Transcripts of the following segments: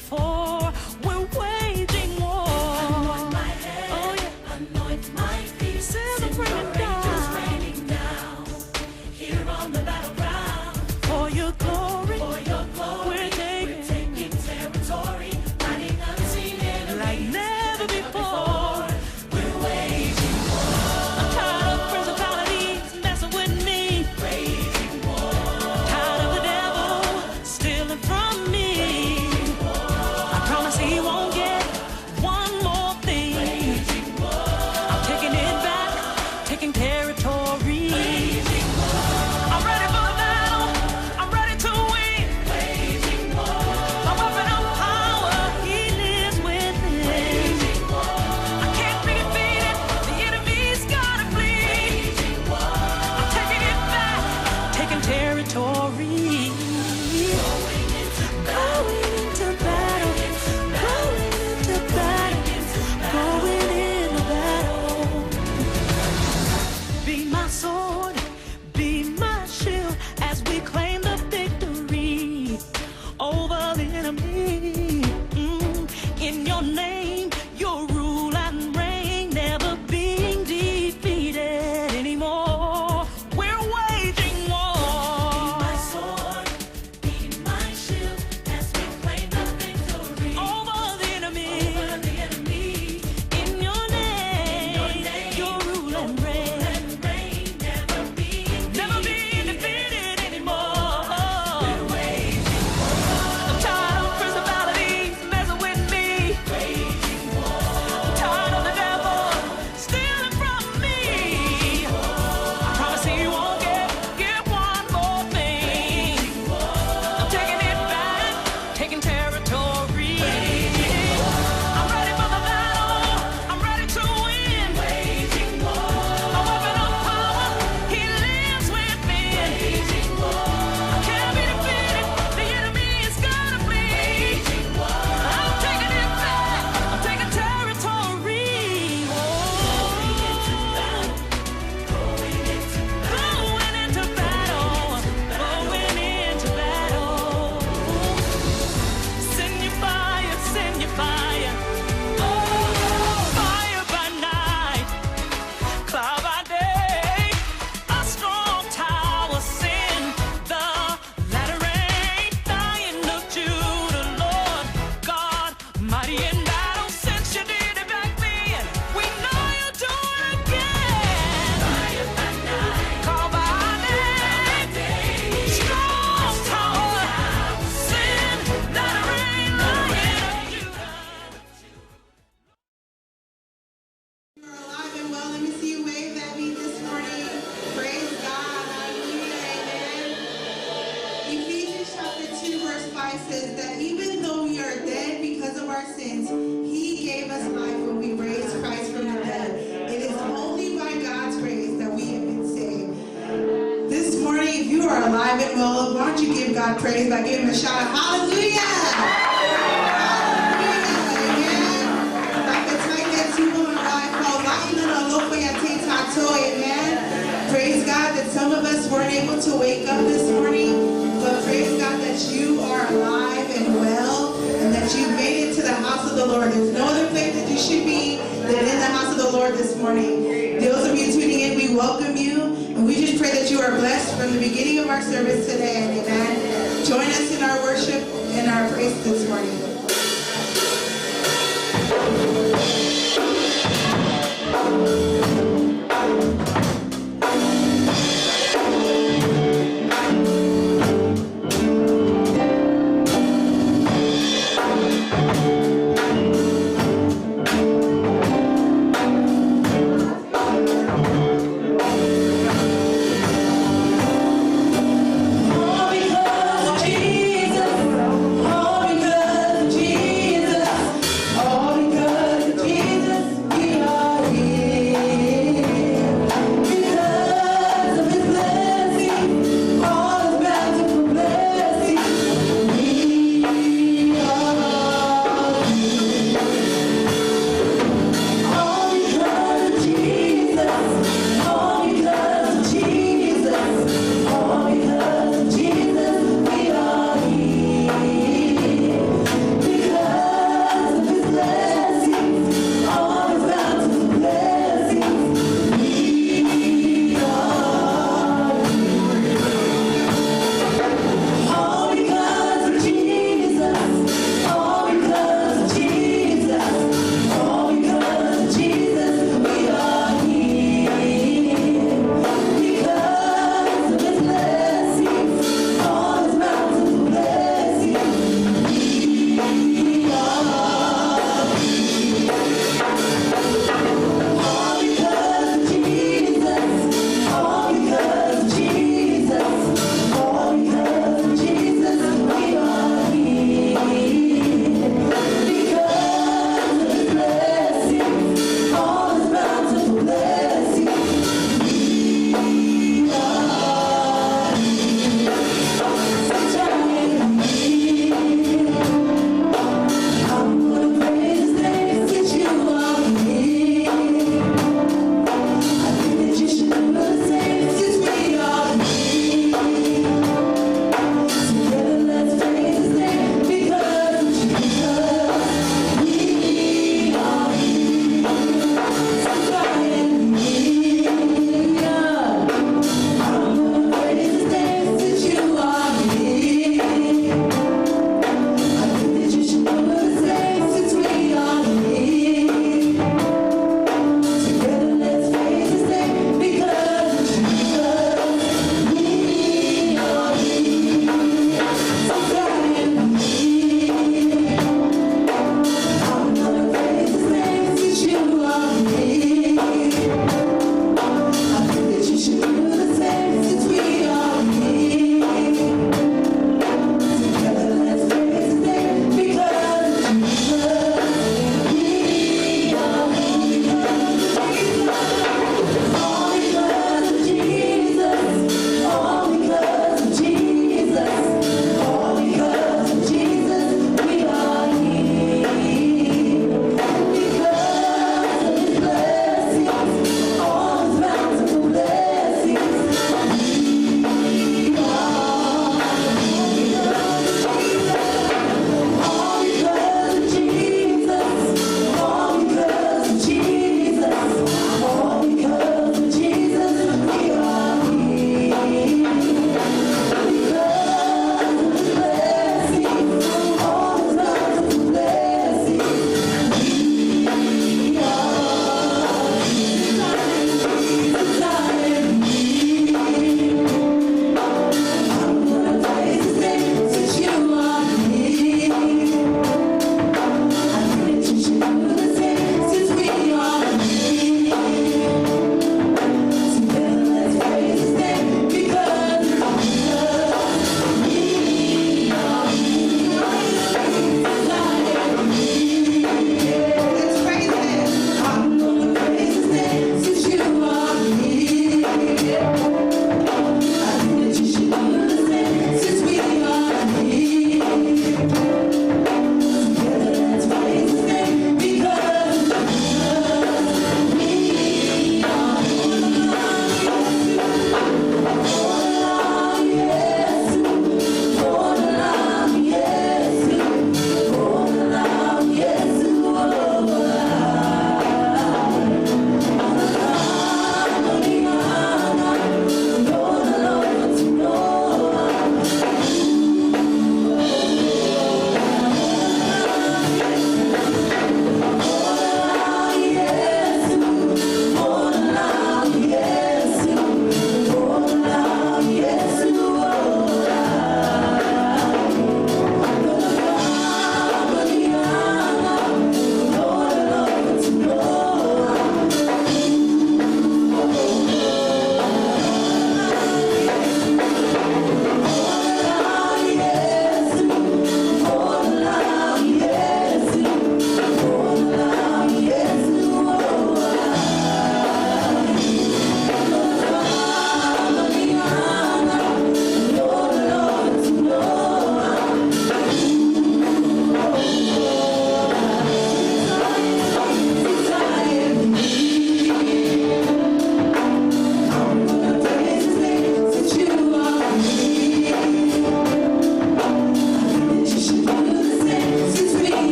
before. We're waging war. Anoint my head, Oh, yeah. anoint my feet. Send Send them your raining angels down. raining down here on the battleground. For your glory, For your glory, we're taking, we're taking territory, fighting unseen enemies like never before. We're waging war, I'm tired of principalities messing with me. raging war, Tired of the devil stealing from me. I promise he won't get one more thing. raging war, I'm taking it back, taking territory. raging war, I'm ready for the battle. I'm ready to win. raging war, My weapon of power, he lives within. raging war, I can't be defeated. The enemy's gotta flee. raging war. I'm taking it back, taking territory. Going into Going into battle, going into battle, going into battle. Be my sword, be my shield as we claim the victory over the enemy. In your name, your rule and reign, never being defeated anymore. We're waging war. My sword, be my shield as we claim the victory Over the enemy. over the enemy. In your name, Your name, your rule and reign, and reign, never being never be defeated anymore. We're waging I'm tired of principalities messing with me. raging war, I'm tired of the devil stealing from me. I promise he won't get one more thing. I'm taking it back, taking territory. I'm ready for the battle. I'm ready to win. raging war, My weapon of power, he lives within. raging war, I can't be defeated. The enemy is gonna flee. raging war. I'm taking it back. I'm taking territory. Oh, Going into battle, going into battle, going into battle, going into battle. Send your fire, send your fire. Oh, fire by night, cloud by day. A strong tower, send the latter rain. Lion of Judah, Lord God, mighty in battle. Since you did it back then, we know you'll do it again. Fire by night, Cloud by day, day. strong tower, send latter rain, Lion of Judah. You are alive and well. Let me see you wave at me this morning. Praise God. Hallelujah. Amen. Ephesians chapter 2, verse 5 says that even though we are dead because of our sins, he gave us life when we raised Christ from the dead. It is only by God's grace that we have been saved. This morning, if you are alive and well, why don't you give God praise by giving him a shout of hallelujah? Amen. Praise God that some of us weren't able to wake up this morning, but praise God that you are alive and well and that you made it to the house of the Lord. There's no other place that you should be than in the house of the Lord this morning. Those of you tuning in, we welcome you, and we just pray that you are blessed from the beginning of our service today. Amen. Join us in our worship and our praise this morning. All because of Jesus. All because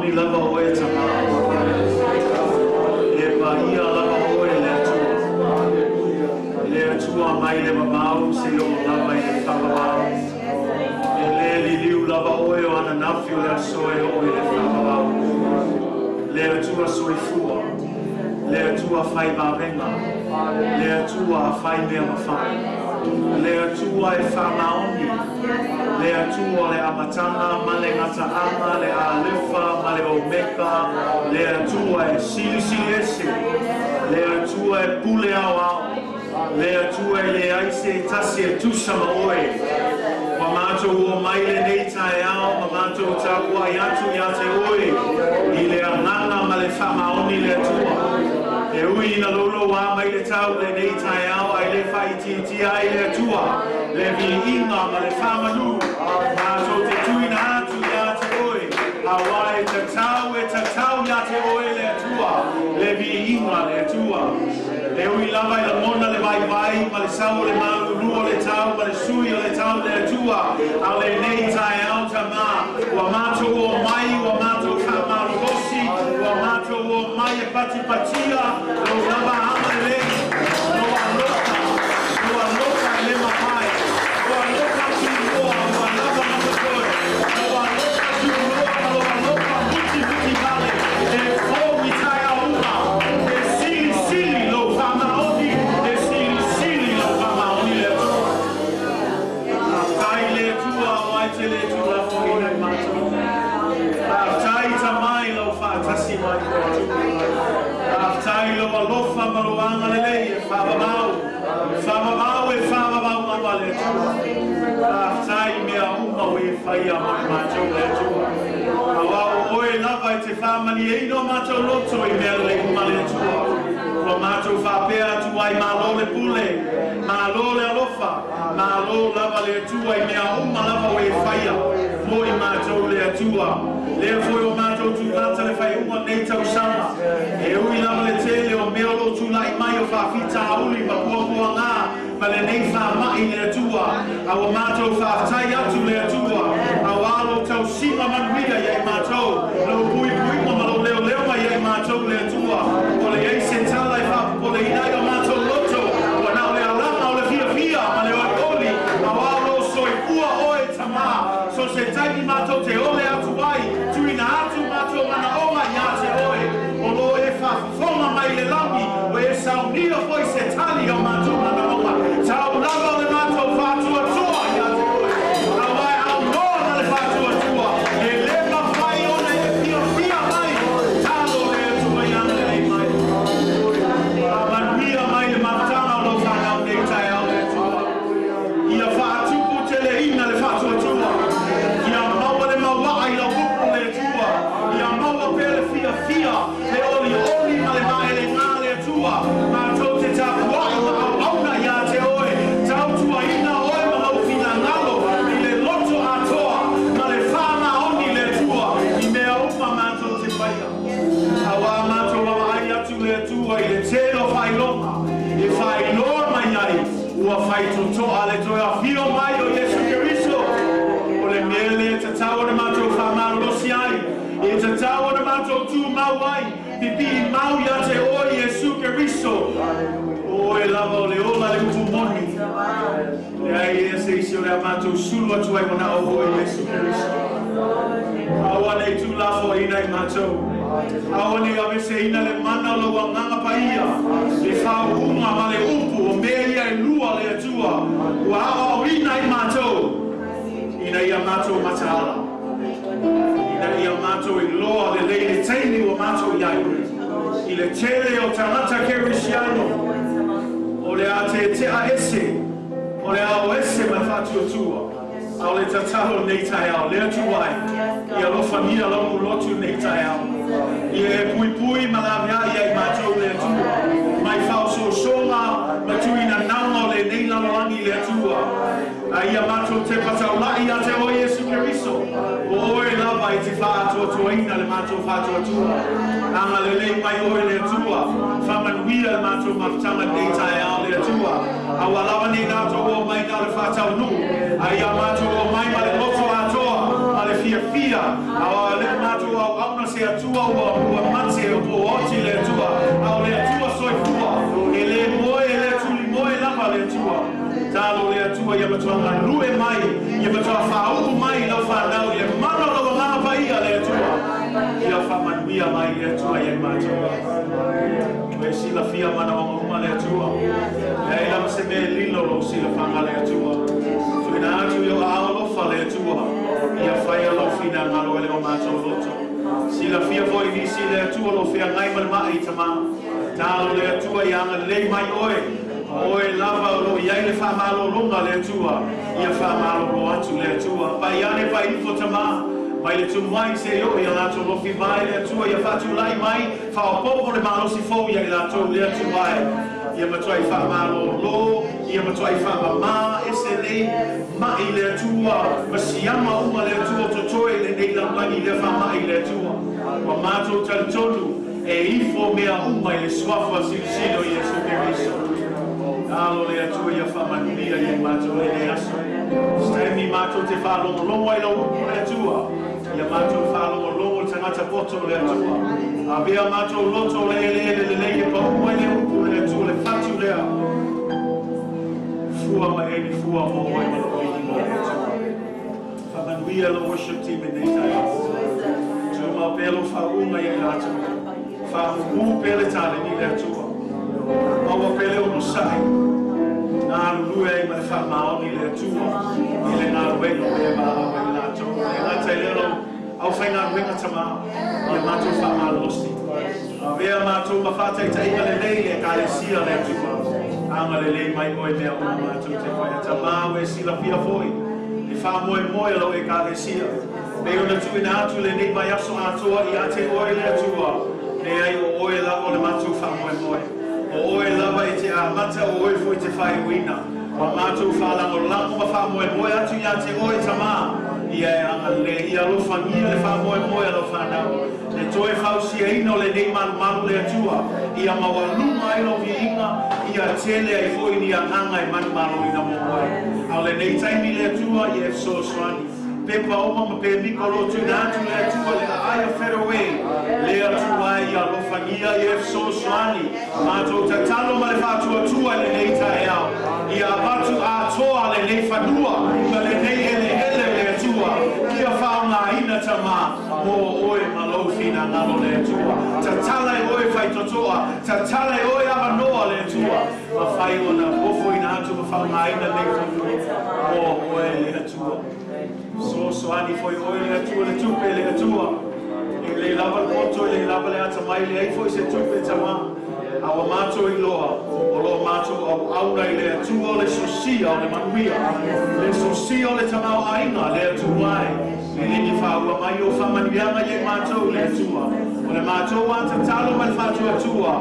Faamaoni lava oe Tamā. E paia lava oe le Atua. Le Atua mai le mamau seia oo lava i le faavavau. E lē liliu lava oe o ananafi o le aso e oo i le faavavau. Le Atua soifua. Le Atua fai vavega. Le Atua fai mea mafai. Le Atua e faamaoni. Le Atua le amataga ma le gataaga le Alefa ma le Omeka. Le Atua e silisili ese. Le Atua e pule aoao. Le Atua e leai se tasi e tusa ma oe. Ua matou omai lenei taeao ma matou tapuai atu ia te oe i le agaga ma le faamaoni le Atua. E ui ina louloua mai le tau lenei taeao ae le faaitiitia ai le Atua le viiga ma le faamanu matou te tuuina atu ia te oe auā e tatau e tatau ia te oe le Atua le viiga le Atua. E ui lava i lagona le vaivai ma le sau o le malulu o le tau ma le sui o le tau le Atua a o lenei taeao Tamā ua matou omai ua matou faamalolosi ua matou omai e patipatia lou lava agalelei lou alofa lou alofa e le mamae lou alofa tunoa ua lava ma totoe lou alofa tunoa ma lou alofa mutimutivale e fou i taeao uma e silisili lou faamaoni e silisili lou faamaoni le Atua. Faafetai le Atua auā e te lē tuulafoaiina i matou. Faafetai Tamā i lou faatasi mai le Atua. Faafetai lou alofa ma lou agalelei e faavavau e faavavau e faavavau lava le Atua. Faafetai i mea uma ua e faia mo i matou le Atua. Auā o oe lava e te faamalieina o matou loto i mea lelei uma le Atua. Ua matou faapea atu ai malo le pule, malo le alofa, malo lava le Atua i mea uma lava ua e faia mo i matou le Atua. Lea foi ua matou tulata le faaiuga o lenei tausaga. E ui lava le tele o mea o lo o tulai mai o faafitauli ma puapuaga ma lenei faamai le Atua. A ua matou faafetai atu le Atua auā lou tausiga manuia ia i matou, lou puipuiga ma lou leoleoga ia i matou le Atua. Ua leai se tala e faapopoleina ai o matou loto, ua na o le alaga o le fiafia ma le olioli auā o lo o soifua oe Tamā. So se taimi matou te ole atu ai, tuuina atu matou manaoga ia te oe, o lo o e faafofoga mai i le lagi, ua e saunia foi se tali i o matou manaoga. Tau lava o le matou faatuatua ia te oe, auā e aunoa ma le faatuatua, e lē mafai ona e fiafia mai. Talo le Atua ia agalelei mai. Faamanuia mai le mafutaga o lau fanau nei taeao le Atua. Ia faatupu teleina le faatuatua. Ia maua le mauaa i lau upu le Atua. Ia maua pea le fiafia, le olioli ma le maelegā le Atua. Matou te tapuai ma auauna ia te oe. Tautuaina oe ma lou finagalo i le loto atoa ma le faamaoni le Atua i mea uma matou te faia. Auā matou vaavaai atu le Atua i le tele o faailoga e faailoa mai ai ua faitotoa le toe afio mai o Iesu Keriso. O le mea lea e tatau ona matou faamalolosi ai, e tatau ona matou tumau ai, pipii mau ia te oe Iesu Keriso. O oe lava o le ola le upu moni. Leai ea se isi o le a matou sulu atu ai ua na o oe Iesu Keriso. Aua ne i tuulafoaiina i matou. Aua ne i aveseina le mana o lou Agaga Paia, le faauuga ma le upu o mea ia e lua le Atua ua aoaoina i matou ina ia matou mataala, ina ia matou iloa lelei le taimi ua matou i ai i le tele o tagata Kerisiano o le a tetea ese, o le a o ese ma le faatuatua. A o le tatalo lenei taeao, le Atua e, ia alofagia lau lotu lenei taeao. Ia e puipui ma laveai ia i matou le Atua, mai faaosoosoga ma tuinanauga o lenei lalolagi le Atua. A ia matou tepa taulai ia te oe Iesu Keriso, o oe lava e te faaatoatoaina le matou faatuatua. Agalelei mai oe le Atua, faamanuia le matou mafutaga lenei taeao le Atua. Aua lava nei matou omai na o le faataunuu, a ia matou omai ma le loto atoa ma le fiafia, auā o lea matou auauna se Atua ua mate o po oti le Atua, a o le Atua soifua, e le moe, e le tulimoe lava le Atua. Talo le Atua ia matua galue mai, ia matua faauu mai lau fanau i le mana o lau Agaga Paia le Atua. Ia faamanuia mai le Atua ia i matou. Ua e silafia manaoga uma le Atua. Leai lava se mea e lilo lou silafaga le Atua. Tuuina atu i o aao alofa le Atua. Ia faia lou finagalo e le o matou loto. Silafia foi nisi le Atua lo feagai ma le ma'i tamā. Talo le Atua ia agalelei mai oe. O oe lava o lo o i ai le faamalologa le Atua. Ia faamalolo atu le Atua. Pai ane pai ifo tamā. Mai le tumu ai seia oo ia latou lofi mai le Atua ia faatulai mai faaopoopo le malosi fou ia i latou le Atua e. Ia matuai faamalolo, ia matuai faamamā ese nei ma'i le Atua ma siama uma le Atua o totoe i lenei lalolagi i lea faama'i le Atua. Ua matou talitonu e ifo mea uma i le Suafa silisili o Iesu Keriso. Alo le Atua ia faamanuia ia i matou lenei aso. Se taimi matou te faalogologo ai lau upu le Atua, ia matou faalogologo i le tagata poto o le Atua. Avea matou loto o le eleele lelei e pau ai le upu le Atua le fatu lea. Fua mai ai ni fua mo oe ma lou viiga le Atua. Faamanuia lou worship team i lenei taeao. Tumau pea lou faauuga ia i latou. Faamumu pea le taleni le Atua. Maua pea le onosai. Galulue ai ma le faamaoni le Atua i le galuega ua e valaau ai i latou. E le gata i lea lou aufaigaluega tamā, ia matou faamalosi. Avea matou ma faataitaiga lelei i le Ekalesia le Atua. Agalelei mai oe mea uma matou te faia. Tamā ua e silafia foi le faamoemoe o lau Ekalesia. Pei ona tuuina atu lenei vaiaso atoa ia te oe le Atua, leai o oe lava o le matou faamoemoe. O oe lava e te amata, o oe foi te faaiuina. Ua matou faalagolago ma faamoemoe atu ia te oe, Tamā, ia e agalelei, ia alofagia le faamoemoe a lau fanau, le toe fausiaina o lenei malumalu le Atua, ia maualuga ai lou viiga, ia tele ai foi ni agaga e manumaloina mo oe. A o lenei taimi le Atua, ia e fesoasoani. Pepa uma ma pemika o lo o tuuina atu le Atua le aai o Faraway, le Atua e ia alofagia ia e fesoasoani matou tatalo ma le faatuatua i lenei taeao, ia avatu atoa lenei fanua ma lenei eleele le Atua, ia faaaogaina Tama mo oe ma lou finagalo le Atua. Tatala e oe faitotoa, tatala e oe avanoa le Atua, ma fai ona ofoina atu ma faaaogaina lenei fanua mo oe le Atua. Fesoasoani foi oe le Atua le tupe le Atua. E le lava le poto, e le lava le atamai, leai foi se tupe tamā. A ua matou iloa, o lo o matou auauna i le Atua o le sosia o le manuia, le sosia o le tamaoaiga, le Atua e. Liligi faaua mai ou faamanuiaga ia i matou, le Atua. O le matou a tatalo ma le faatuatua,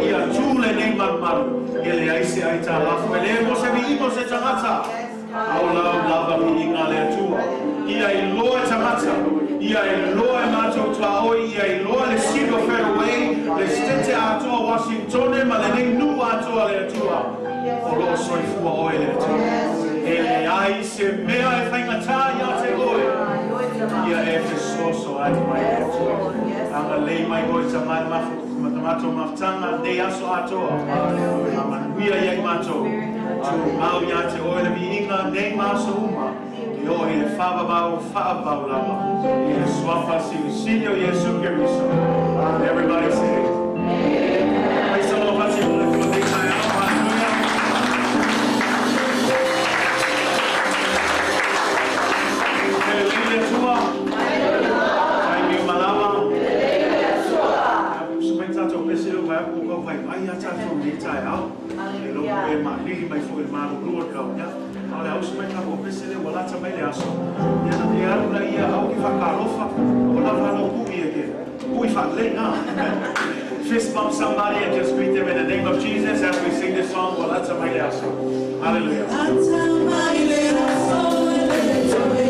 ia tu lenei malumalu, ia leai se aitalafu, e le mo se viiga o se tagata. A o lau lava viiga le Atua, ia iloa e tagata, ia iloa e matou tuaoi, ia iloa le City of Fairway, le Setete atoa Washingtone ma lenei nuu atoa le Atua, o lo o soifua oe le Atua. E leai se mea e faigata ia te oe, ia e fesoasoani mai le Atua. Agalelei mai oe tamai matou mafutaga nei aso atoa, a manuia ia i matou. Tumau ia te oe le viiga nei ma aso uma, e oo i le faavavau faavavau lava, i le Suafa Silisili o Iesu Keriso. Everybody say Amen. Praise the Lord. Fasi o le Atua nei taeao. Hallelujah. Te lelei le Atua. Taimi o malama. Uso mai tatou pese leo vai aku kau vai vai ia tatou nei taeao. E logo e maalili mai foi le malulu o le kau ea. A o le auso mai tatou pese leo ua lata mai le aso. Ia na te alu la ia au ke whakaalofa. O la whanau kui e ke kui whaalei ngā. Fist bump somebody and just greet them in the name of Jesus as we sing this song. Ua lata mai le aso. Hallelujah. Lata mai le aso e le toe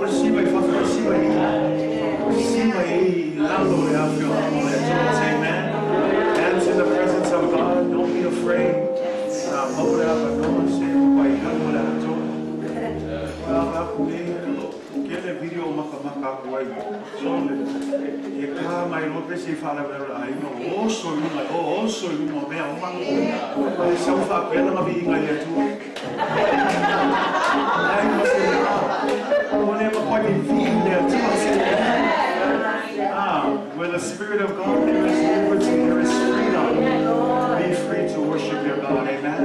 le siva i fafo le siva i siva i lalo le afi o amo le Atua. Say amen. Dance in the presence of God. Don't be afraid. Mau le avanoa se pai hanu le Atua. Well, aku le ke le video makamaka aku ai. So le e ka mai lo pe se whala wala ai no oso i lunga o oso i lunga mea o mangu. Ai sau whaapela nga vi inga i Atua. Ai ma se o le ma koe vi le Atua se. Where the Spirit of God, there is liberty, there is freedom. Be free to worship your God, amen.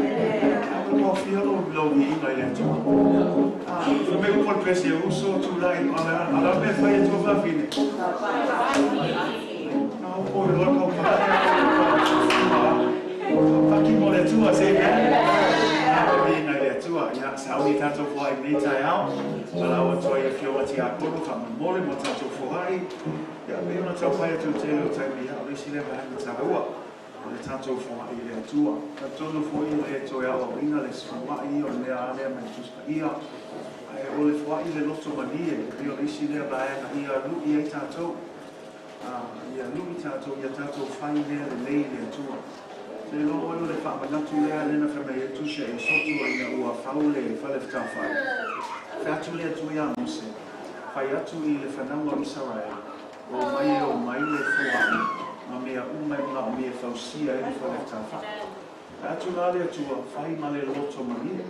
O le tātou whaai le Atua. Ka tonu fo i le toe au ina le sfumai o mea alea mai tuska ia. Ai o le whaai le loto manie, e o le isi lea vaega ia lui ai tātou. Ia lui tātou, ia tātou whai mea le lei le Atua. Te lo oe o le whaamanatu lea lena whamei e tusha e sotu o ina ua whaule e whale whtawhai. Whatu le Atua ia Mose. Whai atu i le whanau o Israel. O mai le whaai. Ma mea umai mga o mea fausia e le whale whtawhai. Atu la le Atua, whai ma le loto manie.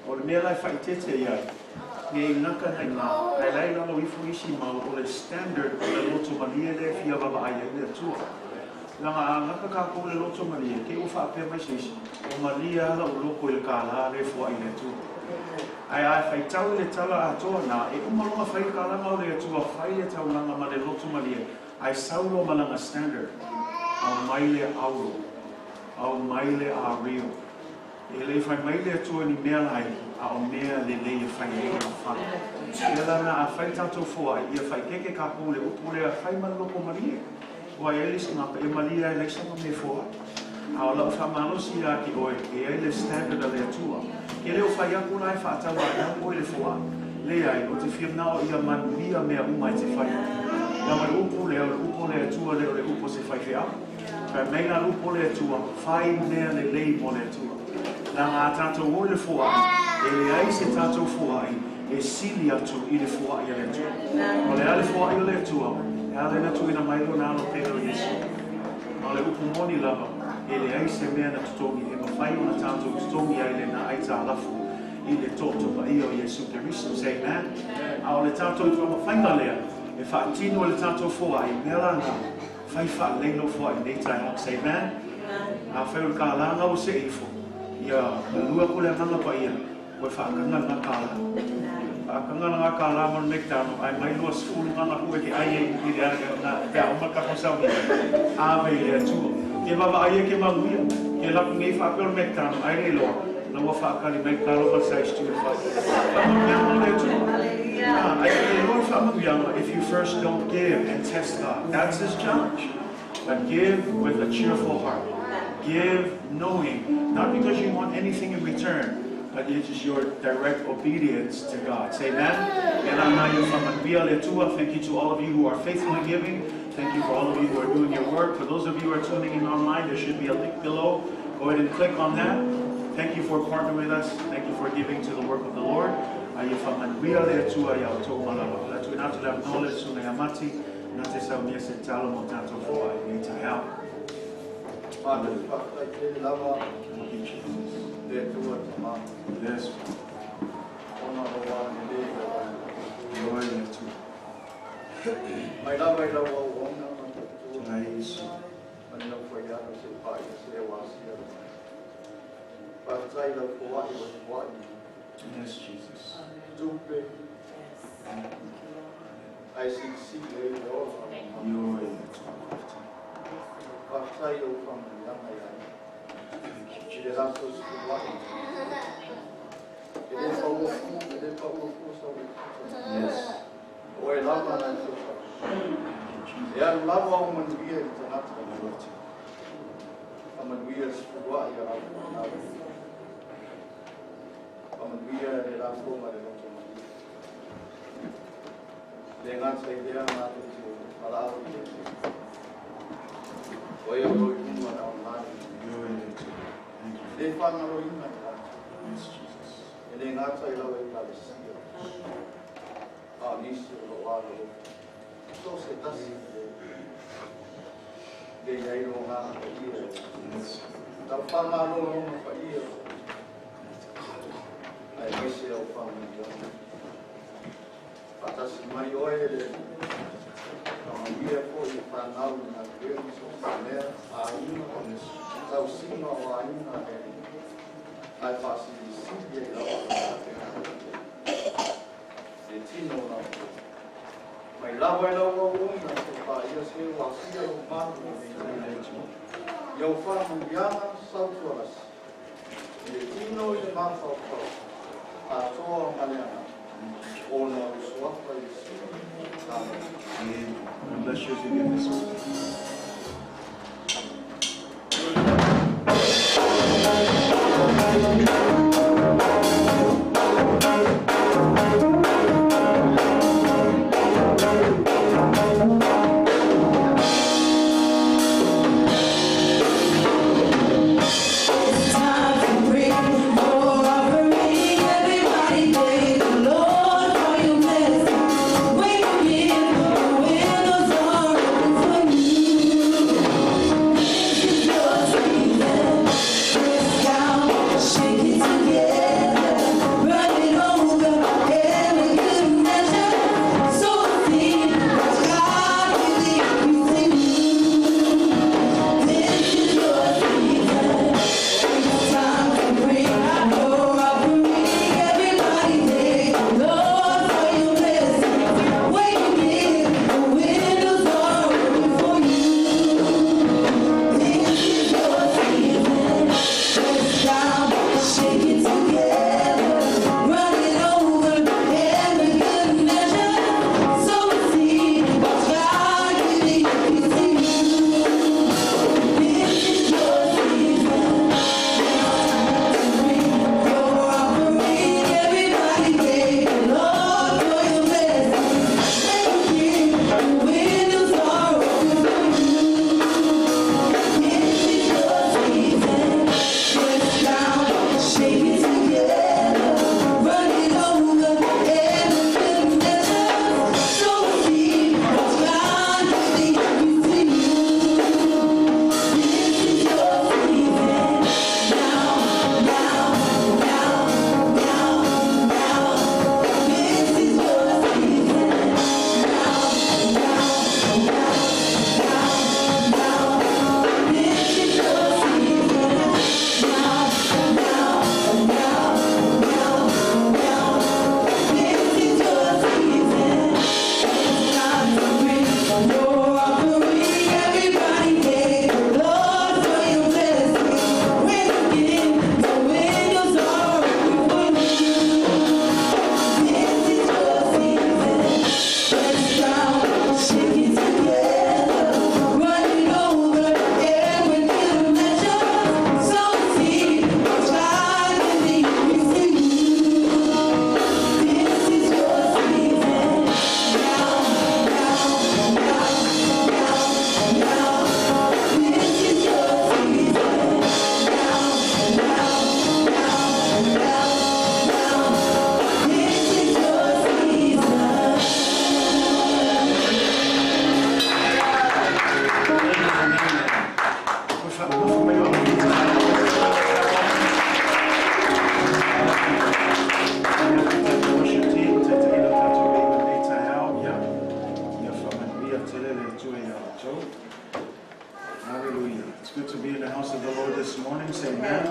O le mea lai whaitete iai, ngei ngaka nei ngā, ai lai lalo ifu isi mau o le standard o le loto manie le fia vava ai ai le Atua. Langa a ngaka kākou le loto manie, ke o whaapea mai se isi, o malia ala o loko i le kālā le fua i le Atua. Ai ai whaitau i le tala atoa nā, e umalonga whai kālanga o le Atua, whai le taulanga ma le loto manie, ai saulo malanga standard, au mai le auro, au mai le a rio. E le whai mai le Atua ni mea lai, a o mea le lei e whai e a whai. Ia lana a whai tātou fua, ia whai keke kākou le upu le a whai maloko malie. Ua e lisi ngā e malia e leisanga me fua. A o lau whamalosi a ki oe, e ai le standard a le Atua. Ke leo whai aku lai whaatawa e au oe le fua. Le ai, o te whiamnao ia manuia mea umai te whai. Ia mai upu le o le upu le Atua le o le upu se whai whiau. Kai mei ngā upu le Atua, whai mea le lei mo le Atua. Nā ngā tātou o le fuai, e le ai se tātou fuai, e sili atu i le fuai a le Atua. O le ale fuai o le Atua, e ale na tuina mai lo nā lo pēro Yesu. O le upu moni lava, e le ai se mea na tutongi, e mawhai o na tātou tutongi ai le nā ai tā lafu i le tōtopa i o Yesu Keristo. Say amen. A o le tātou i tua mawhainga lea, e whaatino le tātou fuai, mea la ngā, whai wha leilo fuai nei tai hao. Say amen. A whai o le kālanga o se ifo, ia malua ko le nganga pa ia, koe whaakanga ngā kāla. Whaakanga ngā kāla mo le McDonald, ai mai lua sfulu nganga kue ke ai e i le ake ngā pea o makako sau ia. Ave i le Atua. Ke wawa ai e ke manuia, ke laku ngei whaapea o le McDonald, ai le loa, na ua whaakali mai kalo ma size 2 and 5. Whamanuianga o le Atua. Ai le loa whamanuianga, if you first don't give and test God. That's his challenge. But give with a cheerful heart. Give knowing, not because you want anything in return, but it is your direct obedience to God. Say amen. Thank you to all of you who are faithful in giving. Thank you for all of you who are doing your work. For those of you who are tuning in online, there should be a link below. Go ahead and click on that. Thank you for partnering with us. Thank you for giving to the work of the Lord. Thank you, Jesus. Yes. Yes, Jesus. Yes. Le gata i lea matou te valaau i le Atua. O e o lo o i luga o le online. Ioe le Atua. Thank you. E le faagaloina i latou. Yes, Jesus. E le gata i lau Ekalesia, a o nisi o lo o alolofa. So o se tasi le le i ai lo agaga paia e Yes. Tau faamalo lona paia aemaise au faamanuiaga. Faatasi mai oe le faamanuia foi i fanau i galuega so o se mea, aiga, tausiga o aiga e ae faasilisili ai lava le tino o lau mai lava i lau auauna se paia se ua asia lou malu i au faamanuiaga sautualasi i le tino i le mafaufau atoa ma le agaga ona o le suafa Iesu. Amen. Amen. God bless you as you give this one. Time to bring your offering. Everybody thank the Lord for your blessing. When you give, the windows are open for you. This is your season. Press down, shake it together, run it over, every good measure. So see God will increase in you. This is your season. It's time to bring your offering. Everybody thank the Lord for your blessing. When you give, the windows are open for you. This is your season. Press down, shake it together, run it over, every good measure. So see God will increase in you. This is your season. Your offering, everybody thank the Lord for your blessing. When you give, the windows are open for you. This is your season. Press down, shake it together, run it over, every good measure. So see what God will increase in you. This is your season. Now, now, now, now, now. This is your season. Now, now, now, now, now. This is your season. Now, now, now, now, now. This is your season. It's time to bring your offering. Everybody thank the Lord for your blessing. When you give, the windows are open for you. This is your season. Press down, shake it together, run it over, every good measure. So see God will increase in you. This is your season. Now, now, now, now, now. This is your season. Now, now, now, now, now. This is your season. Worship team, taitaina tatou lei lenei taeao, ia. Ia faamanuia tele le Atua ia outou. Hallelujah. It's good to be in the house of the Lord this morning. Say amen.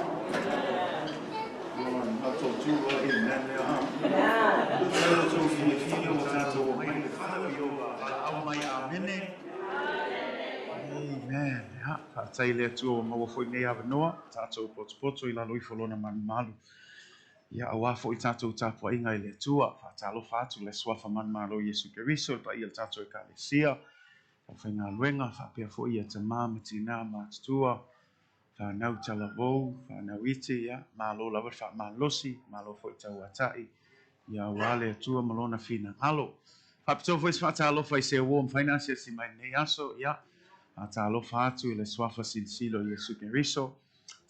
Lord, amen lea, ha. Outou fiafia ua tatou omai le fale o valaau mai amene. Amen. Ha, faafetai le Atua ua maua foi nei avanoa, tatou potopoto i lalo ifo lona malumalu. Ia auā foi tatou tapuaiga i le Atua, faatalofa atu le suafa manumalo Iesu Keriso, le paia o le tatou Ekalesia, aufaigaluega, faapea foi ia tamā ma tinā matutua, fanau talavou, fanau iti, ia, malo lava le faamalosi, malo foi tauatai, ia auā le Atua ma lona finagalo. Faapitoa foi se faatalofa i se ua mafai ona asiasi mai i lenei aso, ia, faatalofa atu i le Suafa Silisili o Iesu Keriso.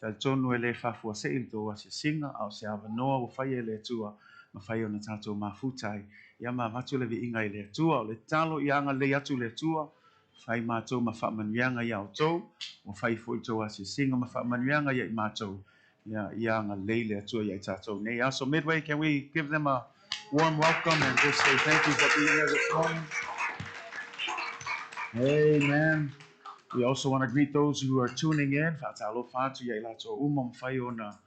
Talitonu e le faafuasei le tou asiasiga, a o se avanoa ua faia e le Atua, mafai ona tatou mafuta ai, ia ma avatu le viiga i le Atua. O le tatalo ia agalelei atu le Atua, fai matou ma faamanuiaga ia outou, ua fai foi le tou asiasiga ma faamanuiaga ia i matou, ia, ia agalelei le Atua ia i tatou nei aso. Midway, can we give them a warm welcome and just say thank you for being here this morning? Amen. We also want to greet those who are tuning in. Faatalofa atu ia i latou uma mafai ona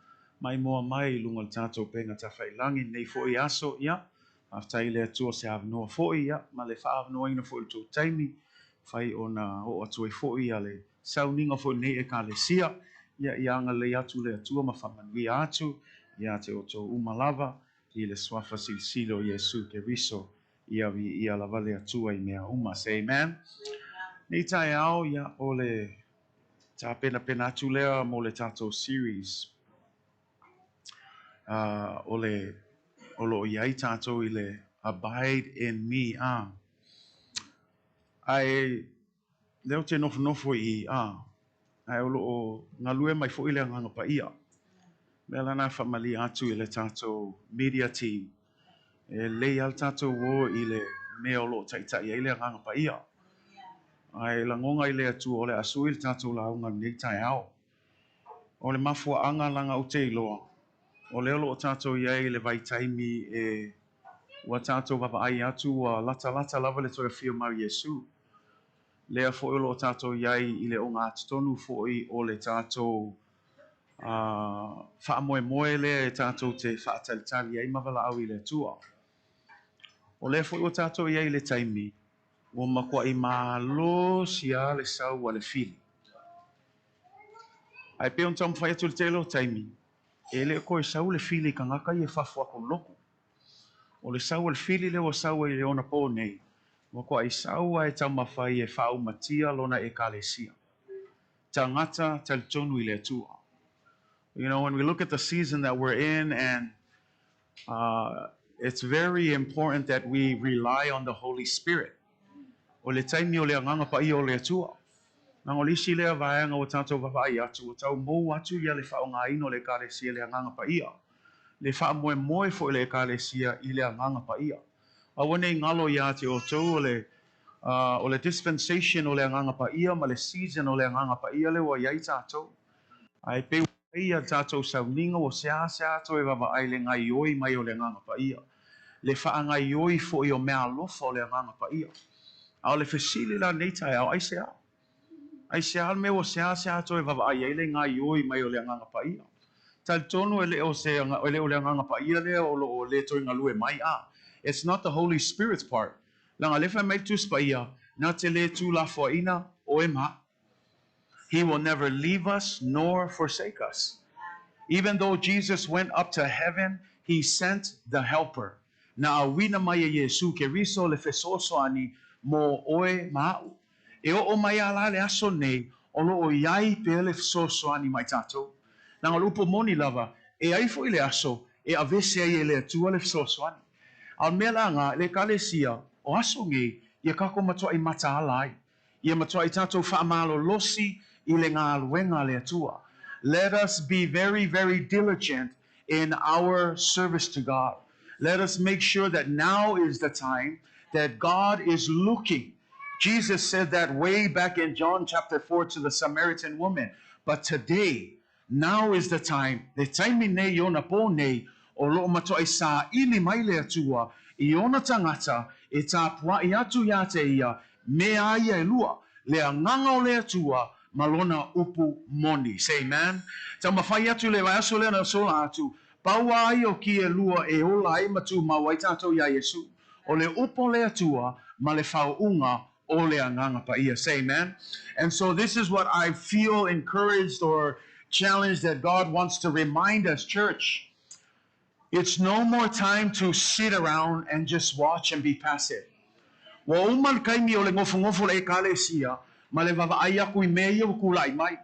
maimoa mai i luga o le tatou upega tafailagi lenei foi aso. Ia, faafetai i le Atua se avanoa foi, ia, ma le faaavanoaina foi o le tou taimi, mafai ona oo atu ai foi ia le sauniga foi o lenei Ekalesia. Ia, ia agalelei atu le Atua ma faamanuia atu ia te outou uma lava i le Suafa Silisili o Iesu Keriso. Ia viia lava le Atua i mea uma. Say amen. Nei taeao, ia, o le tapenapena atu lea mo le tatou series. O le o lo o i ai tatou i le Abide in Me. A. Ae lea ou te nofonofo i i, a, ae o lo o galue mai foi le Agaga Paia. Mea la na faamalia atu i le tatou media team, e lelei lava le tatou o i le mea o lo o taitai ai le Agaga Paia. Ae lagona i le Atua o le a sui le tatou lauga i lenei taeao. O le mafuaaga leaga ou te iloa, o lea o lo o tatou i ai i le vaitaimi e ua tatou vaavaai atu ua latalata lava le toe afio mai o Iesu. Lea foi o lo o tatou i ai i le ogatotonu foi o le tatou faamoemoe lea e tatou te faatalitali ai ma valaau i le Atua. O lea foi ua tatou i ai i le taimi ua matuai malosi lava le sau a le fili. Ae pei ona taumafai atu i le tele o taimi, e le o toe sau le fili i tagata ia e fafo atu o le lotu. O le sau a le fili lea ua sau ai i le onapo nei, ua matuai sau lava e taumafai e faaumatia lona Ekalesia. Tagata talitonu i le Atua. You know, when we look at the season that we're in, and it's very important that we rely on the Holy Spirit. O le taimi o le Agaga Paia o le Atua. Leaga o le isi lea vaega ua tatou vaavaai atu, ua tau mou atu ia le faaaogaina o le Ekalesia i le Agaga Paia. Le faamoemoe foi o le Ekalesia i le Agaga Paia. Aua ne i galo ia te outou o le o le dispensation o le Agaga Paia ma le season o le Agaga Paia lea ua i ai tatou. Ae pei ua fai ia tatou sauniga ua seasea toe vaavaai le gaioi mai o le Agaga Paia, le faagaioi foi o meaalofa o le Agaga Paia. A o le fesili la lenei taeao, aisea? Aisea le mea ua seasea toe vaavaai ai le gaioi mai o le Agaga Paia? Talitonu e le o se e le o le Agaga Paia lea o lo o le toe galue mai a. It's not the Holy Spirit's part. Leaga o lea e fai mai le Tusi Paia, na te le tuulafoaiina oe ma a'u. He will never leave us nor forsake us. Even though Jesus went up to heaven, he sent the helper. Na auina mai e Iesu Keriso le fesoasoani mo oe ma a'u. E oo mai a la le aso nei, o lo o i ai pea le fesoasoani ma i tatou. Leaga o le upu moni lava, e ai foi le aso e aveese ai e le Atua le fesoasoani. A o le mea la le Ekalesia o aso nei, ia tatou matuai mataala ai. Ia matuai tatou faamalolosi i le galuega a le Atua. Let us be very, very diligent in our service to God. Let us make sure that now is the time that God is looking. Jesus said that way back in John chapter 4 to the Samaritan woman. But today, now is the time, le taimi nei i ona pō nei, o lo o matuai saili mai le Atua i ona tagata e tapuai atu ia te ia me a ia e lua, le Agaga o le Atua ma lona upu moni. Say amen. Taumafai atu le vaiaso lea na sola atu, pau lava ia o ki e lua e ola ai ma tumau ai tatou iā Iesu, o le upu o le Atua ma le faauuga o le Agaga Paia. Say amen. And so this is what I feel encouraged or challenged that God wants to remind us, church. It's no more time to sit around and just watch and be passive. Ua uma le taimi o le nofonofo o le Ekalesia ma le vaavaai atu i mea ia ua tulai mai.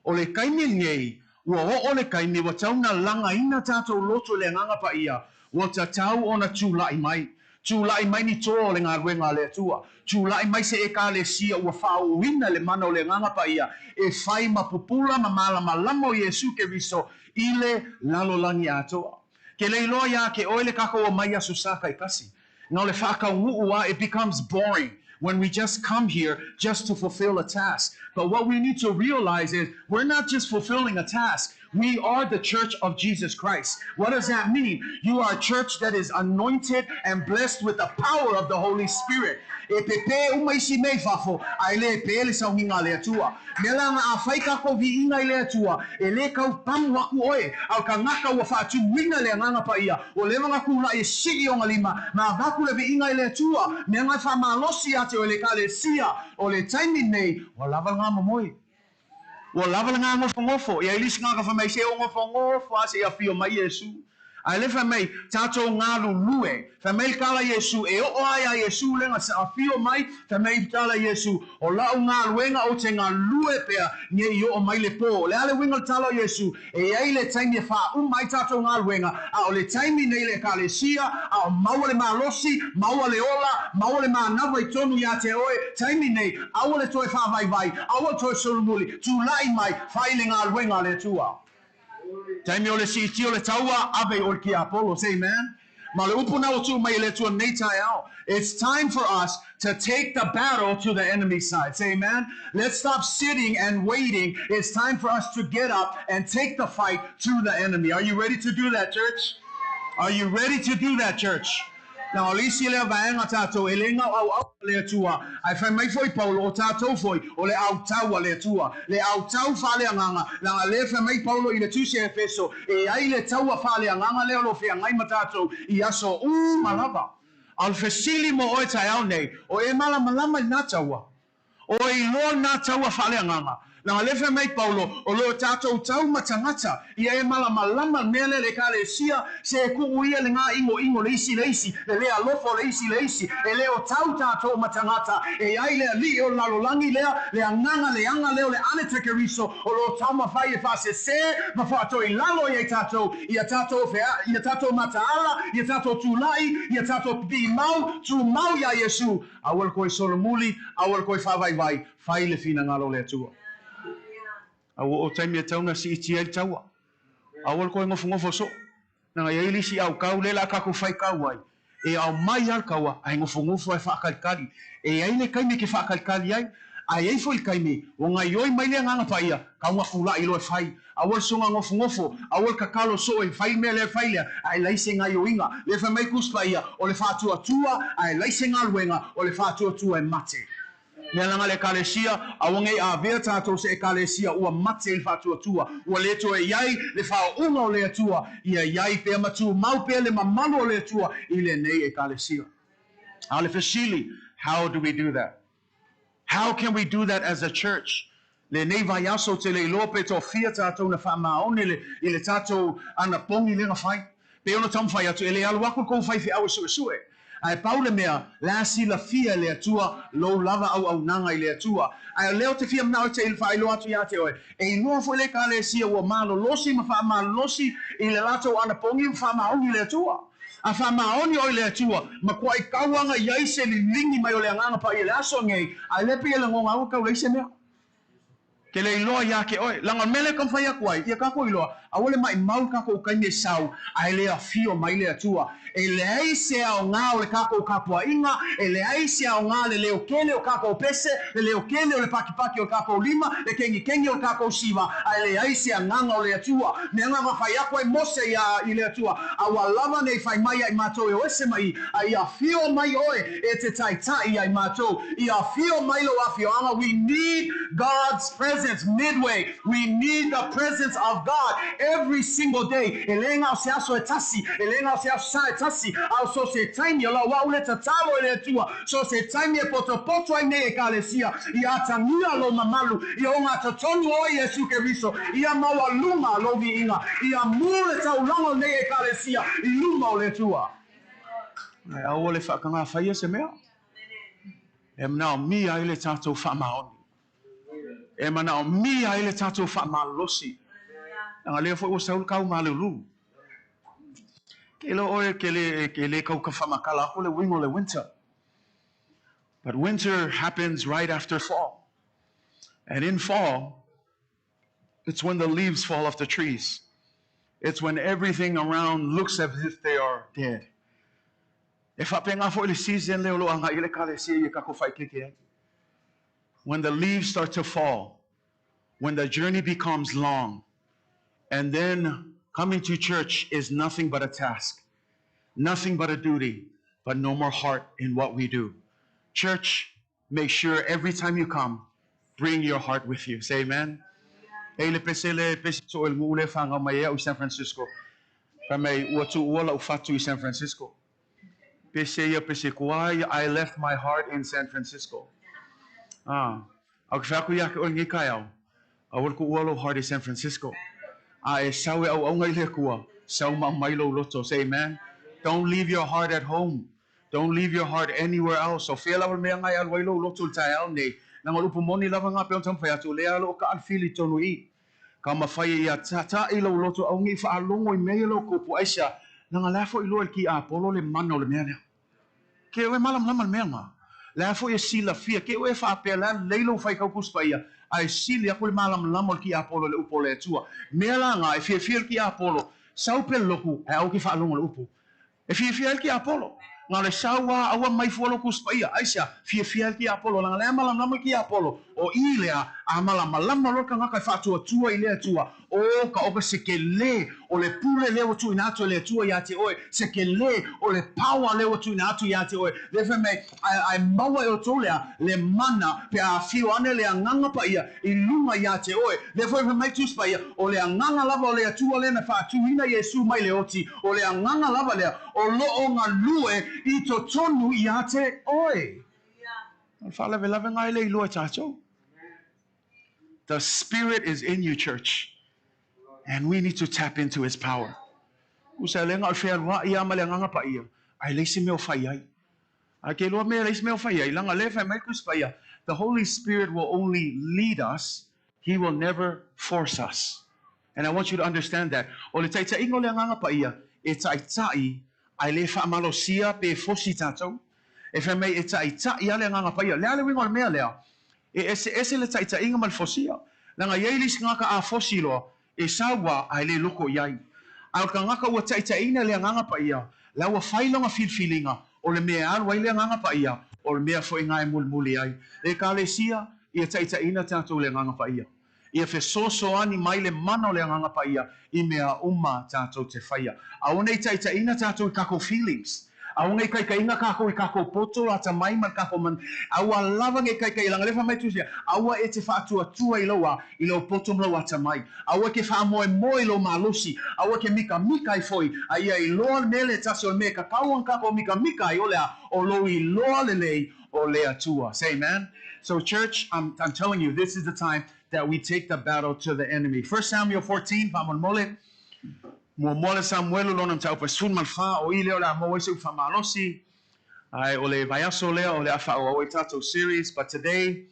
O le taimi lenei, ua oo le taimi ua tatau ona lagaina tatou loto i le Agaga Paia, ua tatau ona tulai mai. Tulaʻi mai ni toa o le galuega a le Atua. Tulaʻi mai se Ekalesia ua faaūina i le mana o le Agaga Paia e fai ma pupula ma malamalama o Iesu Keriso i le lalolagi atoa. Ke le iloa iā ke oe le kākou omai i Aso Sa taitasi. Na o le faatauguu a, it becomes boring when we just come here just to fulfill a task. But what we need to realize is we're not just fulfilling a task. We are the church of Jesus Christ. What does that mean? You are a church that is anointed and blessed with the power of the Holy Spirit. E pepē uma isi mea i fafo, a e lē pē le sauniga a le Atua. Mea la ga a fai kākou viiga i le Atua, e lē kau pamu aku oe, a o ka gaka ua faatumuina le Agaga Paia, ua leva ga kulaʻi e sii ona lima, ma avaku le viiga i le Atua, mea ga e faamalosi iā te oe le Ekalesia o le taimi nei, ua lava le gamomoe. Ua lava le gagofogofo, ia i le isi gaka fai mai, se o gofogofo a seia afio mai Iesu. Ae le fai mai, tatou galulue. Fai mai le tala Iesu, e oo a iā Iesu le ga afio mai, fai mai le tala Iesu, o la'u galuega ou te galue pea nei i oo mai le pō. O le a le uiga o le tala o Iesu? E i ai le taimi e faauma ai tatou galuega, a o le taimi nei le Ekalesia, a o maua le malosi, maua le ola, maua le manava i tonu iā te oe, taimi nei, aua le toe faavaivai, aua le toe solomuli, tulaʻi mai, fai le galuega a le Atua. Taimi o le siitia o le taua, ave i oe le tiapolo. Say amen. Ma le upu na ua tuu mai e le Atua nei taeao. It's time for us to take the battle to the enemy side. Say amen. Let's stop sitting and waiting. It's time for us to get up and take the fight to the enemy. Are you ready to do that, church? Are you ready to do that, church? Na o le isi lea vaega tatou e le gauauau a le Atua, ae fai mai foi Paulo o tatou foi o le autau a le Atua. Le autau faaleagaga, leaga lea fai mai Paulo i le Tusi a Efeso, e ai le taua faaleagaga lea o lo o feagai ma tatou i aso uma lava. A o le fesili mo oe taeao nei, o e malamalama i lena taua? O e iloa lena taua faaleagaga? Leaga lea fai mai Paulo, o lo tatou tau ma tagata, ia e malamalama le mea lea le Ekalesia, se e kuu ia le gaʻigoʻigo le isi le isi, le le alofa o le isi le isi, e le o tau tatou ma tagata, e ai le alii o le lalolagi lea, le agaga leaga lea o le Anitekeriso, o lo taumafai e faasesē ma faatoilalo i ai tatou, ia tatou feaʻi, ia tatou mataala, ia tatou tulaʻi, ia tatou pipii mau, tumau iā Iesu, aua le toe solomuli, aua le toe faavaivai, fai le finagalo o le Atua. A ua oo taimi e tatau ona siitia ai le taua. Aua le toe nofonofo soo. Leaga e i ai le isi aukau lea o le a tatou faitau ai, e aumai lava le taua ae nofonofo lava e faatalitali. E i ai le taimi e te faatalitali ai, ae i ai foi le taimi ua gaoioi mai le Agaga Paia, tau na tulaʻi loa e fai. Aua le soga nofonofo, aua le tatalo soo e fai le mea lea e fai lea, ae leai se gaoioiga. Lea fai mai Tusi Paia, o le faatuatua, ae leai se galuega, o le faatuatua e mate. Mea leaga le Ekalesia, aua nei avea tatou se Ekalesia ua mate i le faatuatua, ua le toe i ai le faaooga o le Atua, ia i ai pea ma tumau pea le mamalu o le Atua i lenei Ekalesia. A o le fesili, how do we do that? How can we do that as a church? Lenei vaiaso ou te le iloa pe toafia tatou na faamaoni le, i le tatou anapogi lea na fai. Pei ona taumafai atu, e le alu aku le kou faifeau e suesue. Ae pau le mea, la silafia e le Atua lou lava auaunaga i le Atua. Ae o lea ou te fia manao e te faailoa atu iā te oe, e iloa foi le Ekalesia ua malolosi ma faamalolosi i le latou anapogi ma faamaoni i le Atua. A faamaoni oe i le Atua, matuai tauaga i ai se liligi mai o le Agaga Paia i le aso nei, ae le pei e lagona au e tau leai se mea. Ke le iloa iā ke oe. Leaga o le mea lea e taumafai atu ai, ia tatou iloa, aua le maʻimau le tatou taimi e sau, ae le afio mai le Atua. E leai se aoga o le tatou tapuaiga, e leai se aoga le leo kele o tatou pese, le leo kele o le pakipaki o tatou lima, le kegikegi o tatou siva, ae leai se agaga o le Atua. Mea na fai aku ai Mose iā i le Atua, Aua lava nei fai mai ia i matou e o ese mai i, a ia afio mai oe e te taitai ia i matou. Ia afio mai lou afioaga. We need God's presence midway. We need the presence of God every single day. E le na o se aso e tasi, e le na o se aso sa e tasi, a o so se taimi o lau au le tatalo e le Atua, so se taimi e potopoto ai nei Ekalesia, ia atagia lou mamalu, ia ogatotonu oe Iesu Keriso, ia maualuga lou viiga, ia mū le taulaga o lenei Ekalesia i luma o le Atua. Ae aua le faatagafaia se mea e manaomia ai le tatou faamaoni, e manaomia ai le tatou faamalolosi, leaga lea foi ua sau le tau malulu. Ke iloa ʻoe ke le, ke le kau ka whamakala aku le uiga o le winter. But winter happens right after fall. And in fall, it's when the leaves fall off the trees. It's when everything around looks as if they are dead. E faapena foi le season lea o lo o agai i le Ekalesia ia tatou faaeteete ai. When the leaves start to fall, when the journey becomes long, and then coming to church is nothing but a task, nothing but a duty, but no more heart in what we do. Church, make sure every time you come, bring your heart with you. Say amen. E i le pese le pese so ele nuu le whanga mai e au i San Francisco. Fai mai ua tuua la'u fatu i San Francisco. Pese ia pese kua ia, I left my heart in San Francisco. Ah, au ke fai atu ia ke oe lenei taeao, aua le tuua lou heart i San Francisco. A e sau e auauna i le Atua, sau ma aumai lou loto. Say amen. Don't leave your heart at home. Don't leave your heart anywhere else. O fea lava le mea na e alu ai lou loto i le taeao nei, leaga o le upu moni lava na pei ona taumafai atu, o lea o lo o taʻalifili i totonu i i. Ka mafai e ia taʻi lou loto aua ne i faalogo i mea ia lou tupu. Aisea? Leaga la foi iloa e le tiapolo le mana o le mea lea. Ke oe malamalama le mea na. La foi e silafia, ke oe faapea la lelei lou faitau Tusi Paia, ae sili aku le malamalama o le tiapolo i le upu o le Atua. Mea la na, e fiafia le tiapolo, sau pea le lotu, ae aua ke faalogo i le upu. E fiafia ai le tiapolo. Na o le sau a aua mai fua lou Tusi Paia. Aisea? Fiafia ai le tiapolo, leaga lea malamalama le tiapolo, o i lea a malamalama loa le tagata e faatuatua i le Atua, O ka oka se kele o le pule lea ua tuuina atu e le Atua iā te oe, se kele o le power lea ua tuuina atu iā te oe. Lea fai mai, ae, ae maua e outou lea le mana pe a afio ane le Agaga Paia i luga iā te oe. Lea foi fai mai Tusi Paia, o le Agaga lava o le Atua lea na faatuina Iesu mai le oti, o le Agaga lava lea o lo o galue i totonu iā te oe. O le faalavelave e le iloa e tatou. The Spirit is in you, church. And we need to tap into His power. Usa le nga o le fealuaʻi a ma le Agaga Paia, ae leai se mea o fai ai. Ae ke iloa mea leai se mea o fai ai, leaga lea e fai mai le Tusi Paia, the Holy Spirit will only lead us, He will never force us. And I want you to understand that. O le taitaiga o le Agaga Paia, e taitai, ae le faamalosia pe fosi tatou. E fai mai e taitai lava le Agaga Paia. O le a le uiga o le mea lea? E eseese le taitaiga ma le fosia. Leaga e i ai le isi tagata a fosi loa, e sau a, ae le loko i ai. A o le tagata ua taitaiina e le Agaga Paia, la ua fai lona filifiliga, o le mea e alu ai le Agaga Paia, o le mea foi na e mulimuli ai. Le Ekalesia, ia taitaiina tatou i le Agaga Paia. Ia fesoasoani mai le mana o le Agaga Paia i mea uma tatou te faia. Aua ne i taitaiina tatou i kakou feelings. Aua ne i taitaiina kakou i kakou poto atamai ma le kakou man. Aua lava ne i taitai leaga lea fai mai Tusi, aua e te faatuatua i lou a, i lou poto ma lou atamai. Aua e te faamoemoe i lou malosi. Aua e te mikamika ai foi, a ia iloa le mea lea e tasi o le mea e tatau ona kakou mikamika ai o le a, o lou iloa lelei o le Atua. Say amen. So church, I'm, I'm telling you, this is the time that we take the battle to the enemy. 1 Samuel 14, faamolemole. Muamua le Samuelu lona mataupu e 14, o i lea o le a maua ai se upu faamalosi. Ae o le vaiaso lea o le a faaauau ai tatou series, but today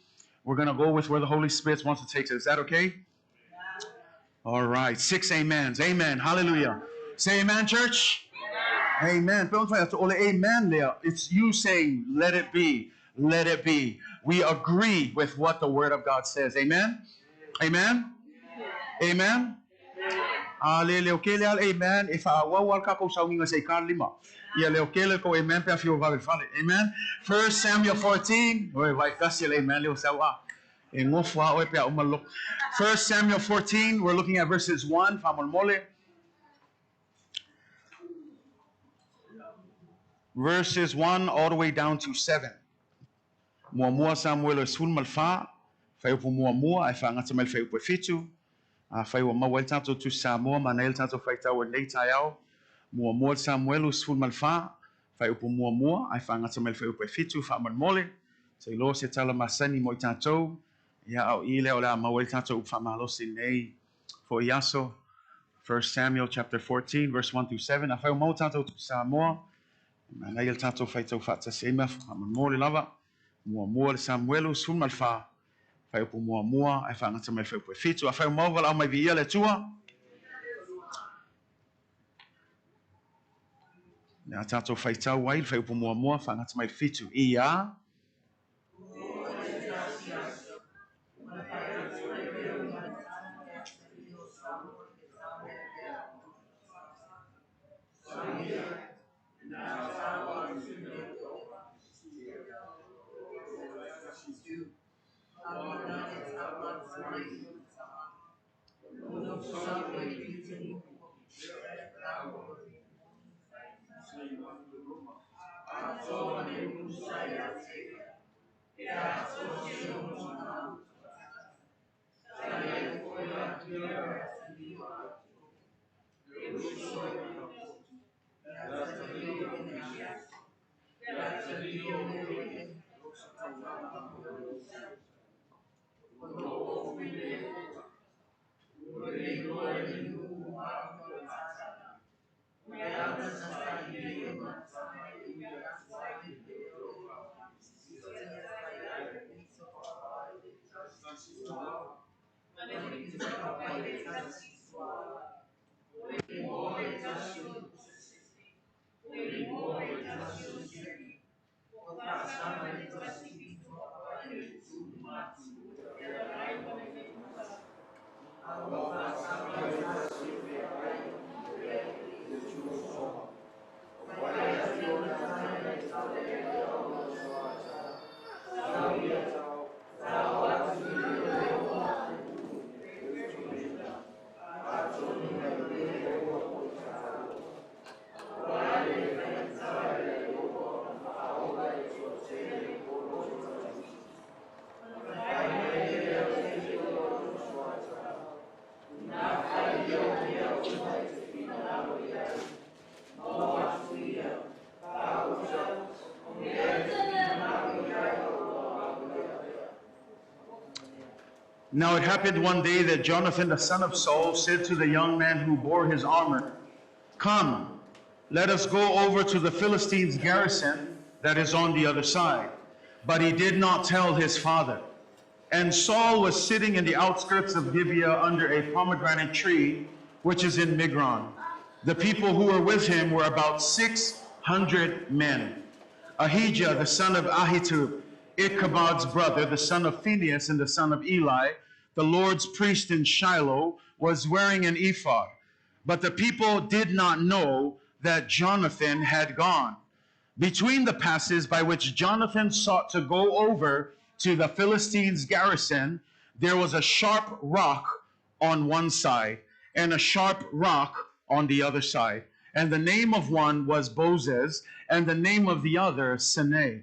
we're going to go with where the Holy Spirit wants to take us. Is that okay? All right, six amens. Amen. Hallelujah. Say amen, church. Amen. Pe ona fai atu, o le amen lea, it's you saying, let it be, let it be. We agree with what the Word of God says. Amen? Amen? Amen? A le leo kele a le amen, e faaauau a le kakou sauniga se i ka lima. Ia leo kele ko amen pe a fio vave fale. Amen? 1 Samuel 14, oi vai kasi le amen leo sau a. E gofo a oe pe a uma le loko. 1 Samuel 14, we're looking at verses 1, faamolemole. Verses 1 all the way down to 7. Muamua Samuele e 14, fuaiupu muamua ae faagata mai le fuaiupu e 7. Afai ua maua ai le tatou Tusi Samoa, manaia le tatou faitau i lenei taeao. Muamua le Samuelu 14, fuaiupu muamua ae faagata mai le fuaiupu e 7, faamolemole. Se iloa se tala masani mo i tatou, ia a o i lea o le a maua ai le tatou upu faamalosi lenei foi aso. 1 Samuel chapter 14 verse 1 through 7. Afai ua maua tatou Tusi Samoa, manaia le tatou faitau faatasi ai ma faamolemole lava. Muamua le Samuelu 14, fuaiupu muamua ae faagata mai le fuaiupu e 7. Afai ua maua valaau mai viia le Atua. Le a tātou whaitau ai, le whaiupu mua mua, whaangata mai le 7. Ia. Now it happened one day that Jonathan the son of Saul said to the young man who bore his armor, Come, let us go over to the Philistines' garrison that is on the other side. But he did not tell his father. And Saul was sitting in the outskirts of Gibeah under a pomegranate tree, which is in Migron. The people who were with him were about 600 men. Ahijah, the son of Ahitub, Ichabod's brother, the son of Phinehas and the son of Eli, the Lord's priest in Shiloh, was wearing an ephod. But the people did not know that Jonathan had gone. Between the passes by which Jonathan sought to go over to the Philistines' garrison, there was a sharp rock on one side and a sharp rock on the other side. And the name of one was Bozez, and the name of the other Seneh.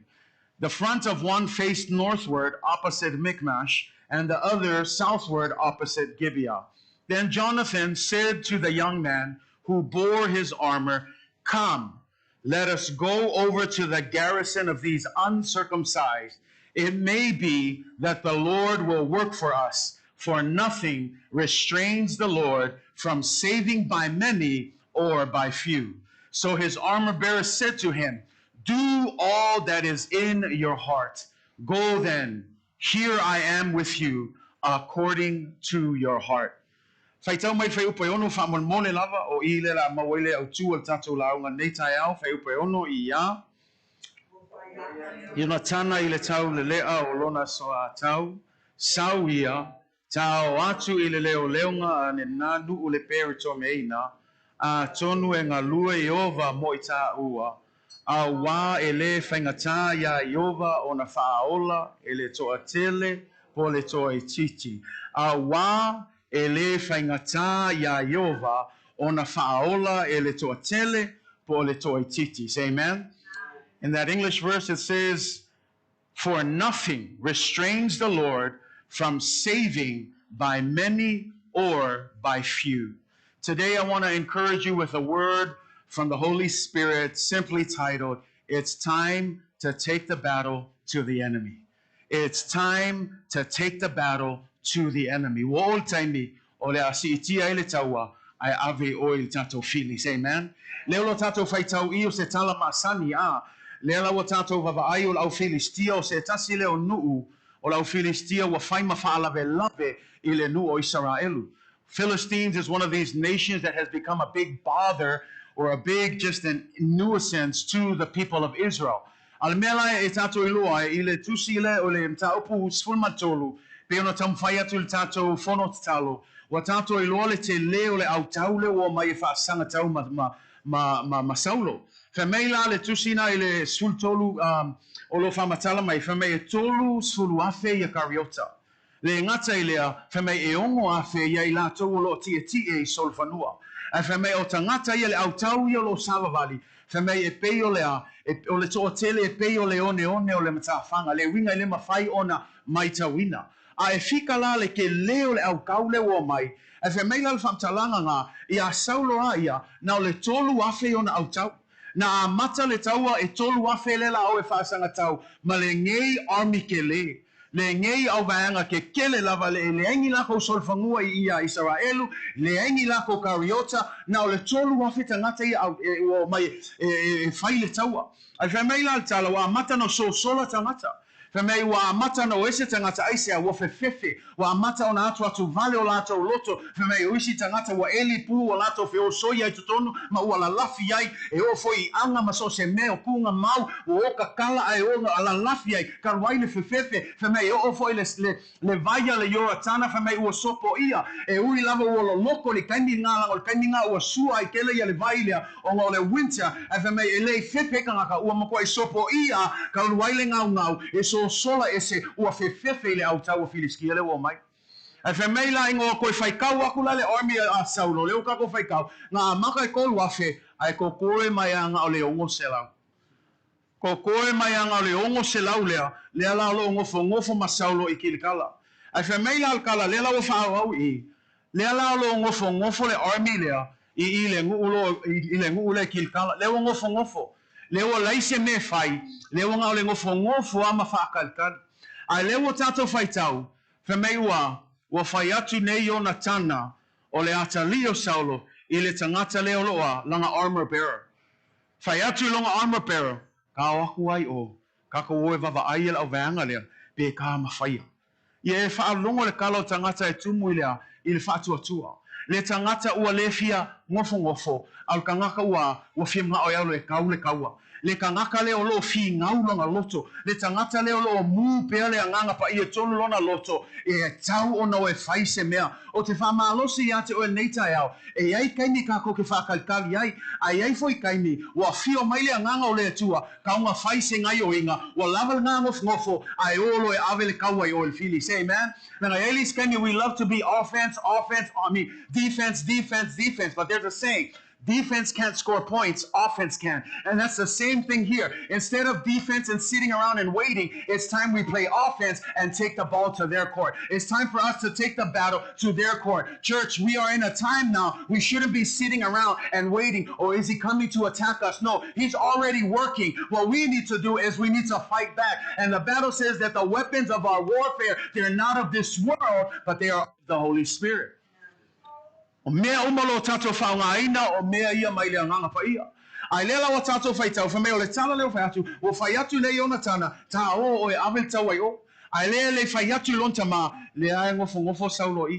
The front of one faced northward opposite Michmash, and the other southward opposite Gibeah. Then Jonathan said to the young man who bore his armor, Come, let us go over to the garrison of these uncircumcised. It may be that the Lord will work for us, for nothing restrains the Lord from saving by many or by few. So his armor bearer said to him, Do all that is in your heart. Go then, here I am with you, according to your heart. Whaitau mai whai upo e ono wha lava o i le la mawele au tu o le tātou launga nei tai au whai upo e ono i a. Ionatana i le tau le lea o lona soa tau, sau ia, tau atu i le leo leonga a ne nā nuu le pere tō meina, a tonu e ngā lua i ova mo i tā ua, a wā e le whaingatā ia Iova o na whaaola e le toa tele po le toa i titi. A wā e le whaingatā ia Iova o na whaaola e le toa tele po le toa i titi. Say amen. In that English verse it says, For nothing restrains the Lord from saving by many or by few. Today I want to encourage you with a word from the Holy Spirit, simply titled, It's Time to Take the Battle to the Enemy. It's time to take the battle to the enemy. Ua o le taimi o le a siitia i le taua, ai ave o i le tātou fili. Say amen. Leo lo tātou whaitau i o se tala masani a, lea lau o tātou vavaai o lau Filistia o se tasi leo nuu o lau Filistia ua whaima whaalave lave i le nuu o Israelu. Philistines is one of these nations that has become a big bother or a big just an nuisance to the people of Israel. A o le mea la e tatou iloa ai i le tusi lea o le mataupu 13, pei ona taumafai atu i le tatou fono tatalo, ua tatou iloa le tele o le autau lea ua omai e faasagatau ma, ma, ma, ma, ma Saulo. Fai mai la le tusi na i le 13 um, o lo o faamatala mai, fai mai e 30,000 ia kariota. Le gata i lea, fai mai e 6,000 ia i latou o lo o tietie i solofanua. Ae fai mai o tagata ia le autau ia o lo o savavali, fai mai e pei o le a, e, o le toatele e pei o le oneone o le matafaga, le uiga e le mafai ona maitauina. A e fika la le tele o le autau lea ua omai, ae fai mai la le faamatalaga ga, iā Saulo a ia, na o le 3,000 ona autau. Na amata le taua e 3,000 lea la o e faasagatau ma lenei army tele. Lenei au vaega kekele lava le e leai ni lakou solofanua i ia Isaraelu, leai ni lakou kariota, na o le 3,000 tagata ia au e ua omai e e fai le taua. Ae fai mai la le tala ua amata ona sosola tagata. Fai mai ua amata ona o ese tagata aisea ua fefefe, ua amata ona atuatu vale o latou loto, fai mai o isi tagata ua eli pū ua latou feosoi ai totonu ma ua lalafi ai, e oo foi i aga ma so o se mea o kuga mau, ua okakala ae o lalafi ai, talu ai le fefefe, fai mai e oo foi le, le, le vai a le Ioratana, fai mai ua sopoia, e ui lava ua loloko i le taimi lena, leaga o le taimi lena ua sua ai tele ia le vai lea, ona o le winter, ae fai mai e le i fefe tagata, ua matuai sopoia, talu ai le gaugau, e sosola ese, ua fefefe i le autau o Filistia lea ua omai. Ae fai mai la ina ua toe faitau aku la le army a Saulo, lea ua tatou faitau, na amata e 3,000, ae totoe mai lava na o le 600. Totoe mai lava na o le 600 lea, lea la o lo o nofonofo ma Saulo i Kilikala. Ae fai mai la le tala, lea la ua faaauau i i, lea la o lo o nofonofo le army lea i i le nuu lo, i le nuu lea i Kilikala. Lea ua nofonofo. Lea ua leai se mea e fai, lea ua na o le nofonofo lava ma faatalitali. Ae lea ua tatou faitau, Fai mai ua, ua fai atu nei ona tana o le atalii o Saulo i le tagata lea o lo o a, lana armor bearer. Fai atu i lona armor bearer, ka o aku ai o, kakou o e vavaai e le auvaeaga lea, pe ka mafaia. Ia e faalogo le kala o tagata e tumu i le a, i le faatuatua. Le tagata ua le fia nofonofo, a o le tagata ua, ua fia manao e alu e kau le kaua. Le tagata lea o lo o finau lona loto, le tagata lea o lo o mū pea le agaga paia tonu lona loto, e tau ona o e fai se mea. O te faamalosi iā te oe lenei taeao, e i ai taimi kākou ke faakalitali ai, a i ai foi taimi ua afio mai le agaga o le Atua, kauga fai se gaioiga, ua lava le ganofonofo, ae o loa e ave le kaua i oe le fili. Say amen. Leaga e i ai le isi taimi we love to be offense, offense, I mean defense, defense, defense, but there's a saying, Defense can't score points, offense can. And that's the same thing here. Instead of defense and sitting around and waiting, it's time we play offense and take the ball to their court. It's time for us to take the battle to their court. Church, we are in a time now we shouldn't be sitting around and waiting. Or is he coming to attack us? No, he's already working. What we need to do is we need to fight back. And the battle says that the weapons of our warfare, they're not of this world, but they are the Holy Spirit. O mea uma lo tatou faaaogaina, o mea ia mai le Agaga Paia. A i lea la ua tatou faitau, fai mai o le tala lea ua fai atu, ua fai atu nei ona tana, tā o oe ave le taua i o. A i lea e le i fai atu i lona tamā, lea e nofonofo Saulo i.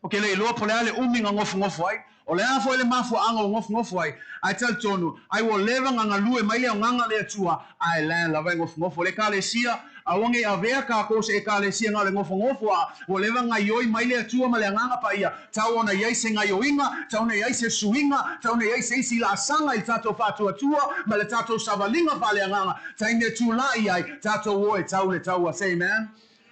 O ke le iloa po o le a le umi na nofonofo ai, o le a foi le mafuaaga ua nofonofo ai, ae talitonu, ai ua leva na galue mai le agaga le Atua, ae la e lava e nofonofo. Le Ekalesia, aua nei avea kākou se Ekalesia na o le nofonofo a ua leva gaioi mai le Atua ma le Agaga Paia, tau ona i ai se gaioiga, tau ona i ai se suiga, tau ona i ai se isi laasaga i le tatou faatuatua ma le tatou savaliga faaleagaga, taimi e tulai ai tatou o e tau le taua. Say amen.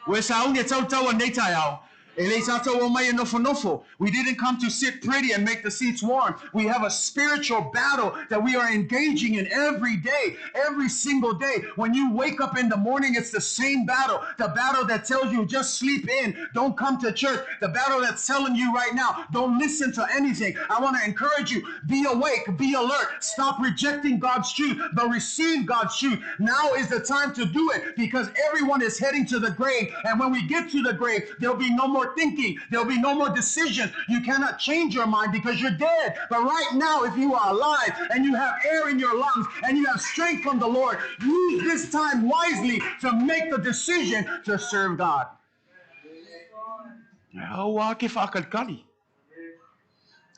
Ua e sauni e tau le taua nei taeao. E le i tatou omai e nofonofo. We didn't come to sit pretty and make the seats warm. We have a spiritual battle that we are engaging in every day, every single day. When you wake up in the morning, it's the same battle. The battle that tells you just sleep in, don't come to church. The battle that's telling you right now, don't listen to anything. I want to encourage you, be awake, be alert. Stop rejecting God's truth, but receive God's truth. Now is the time to do it because everyone is heading to the grave. And when we get to the grave, there'll be no more thinking. There'll be no more decisions. You cannot change your mind because you're dead. But right now, if you are alive and you have air in your lungs and you have strength from the Lord, use this time wisely to make the decision to serve God. Aua ke faakalikali.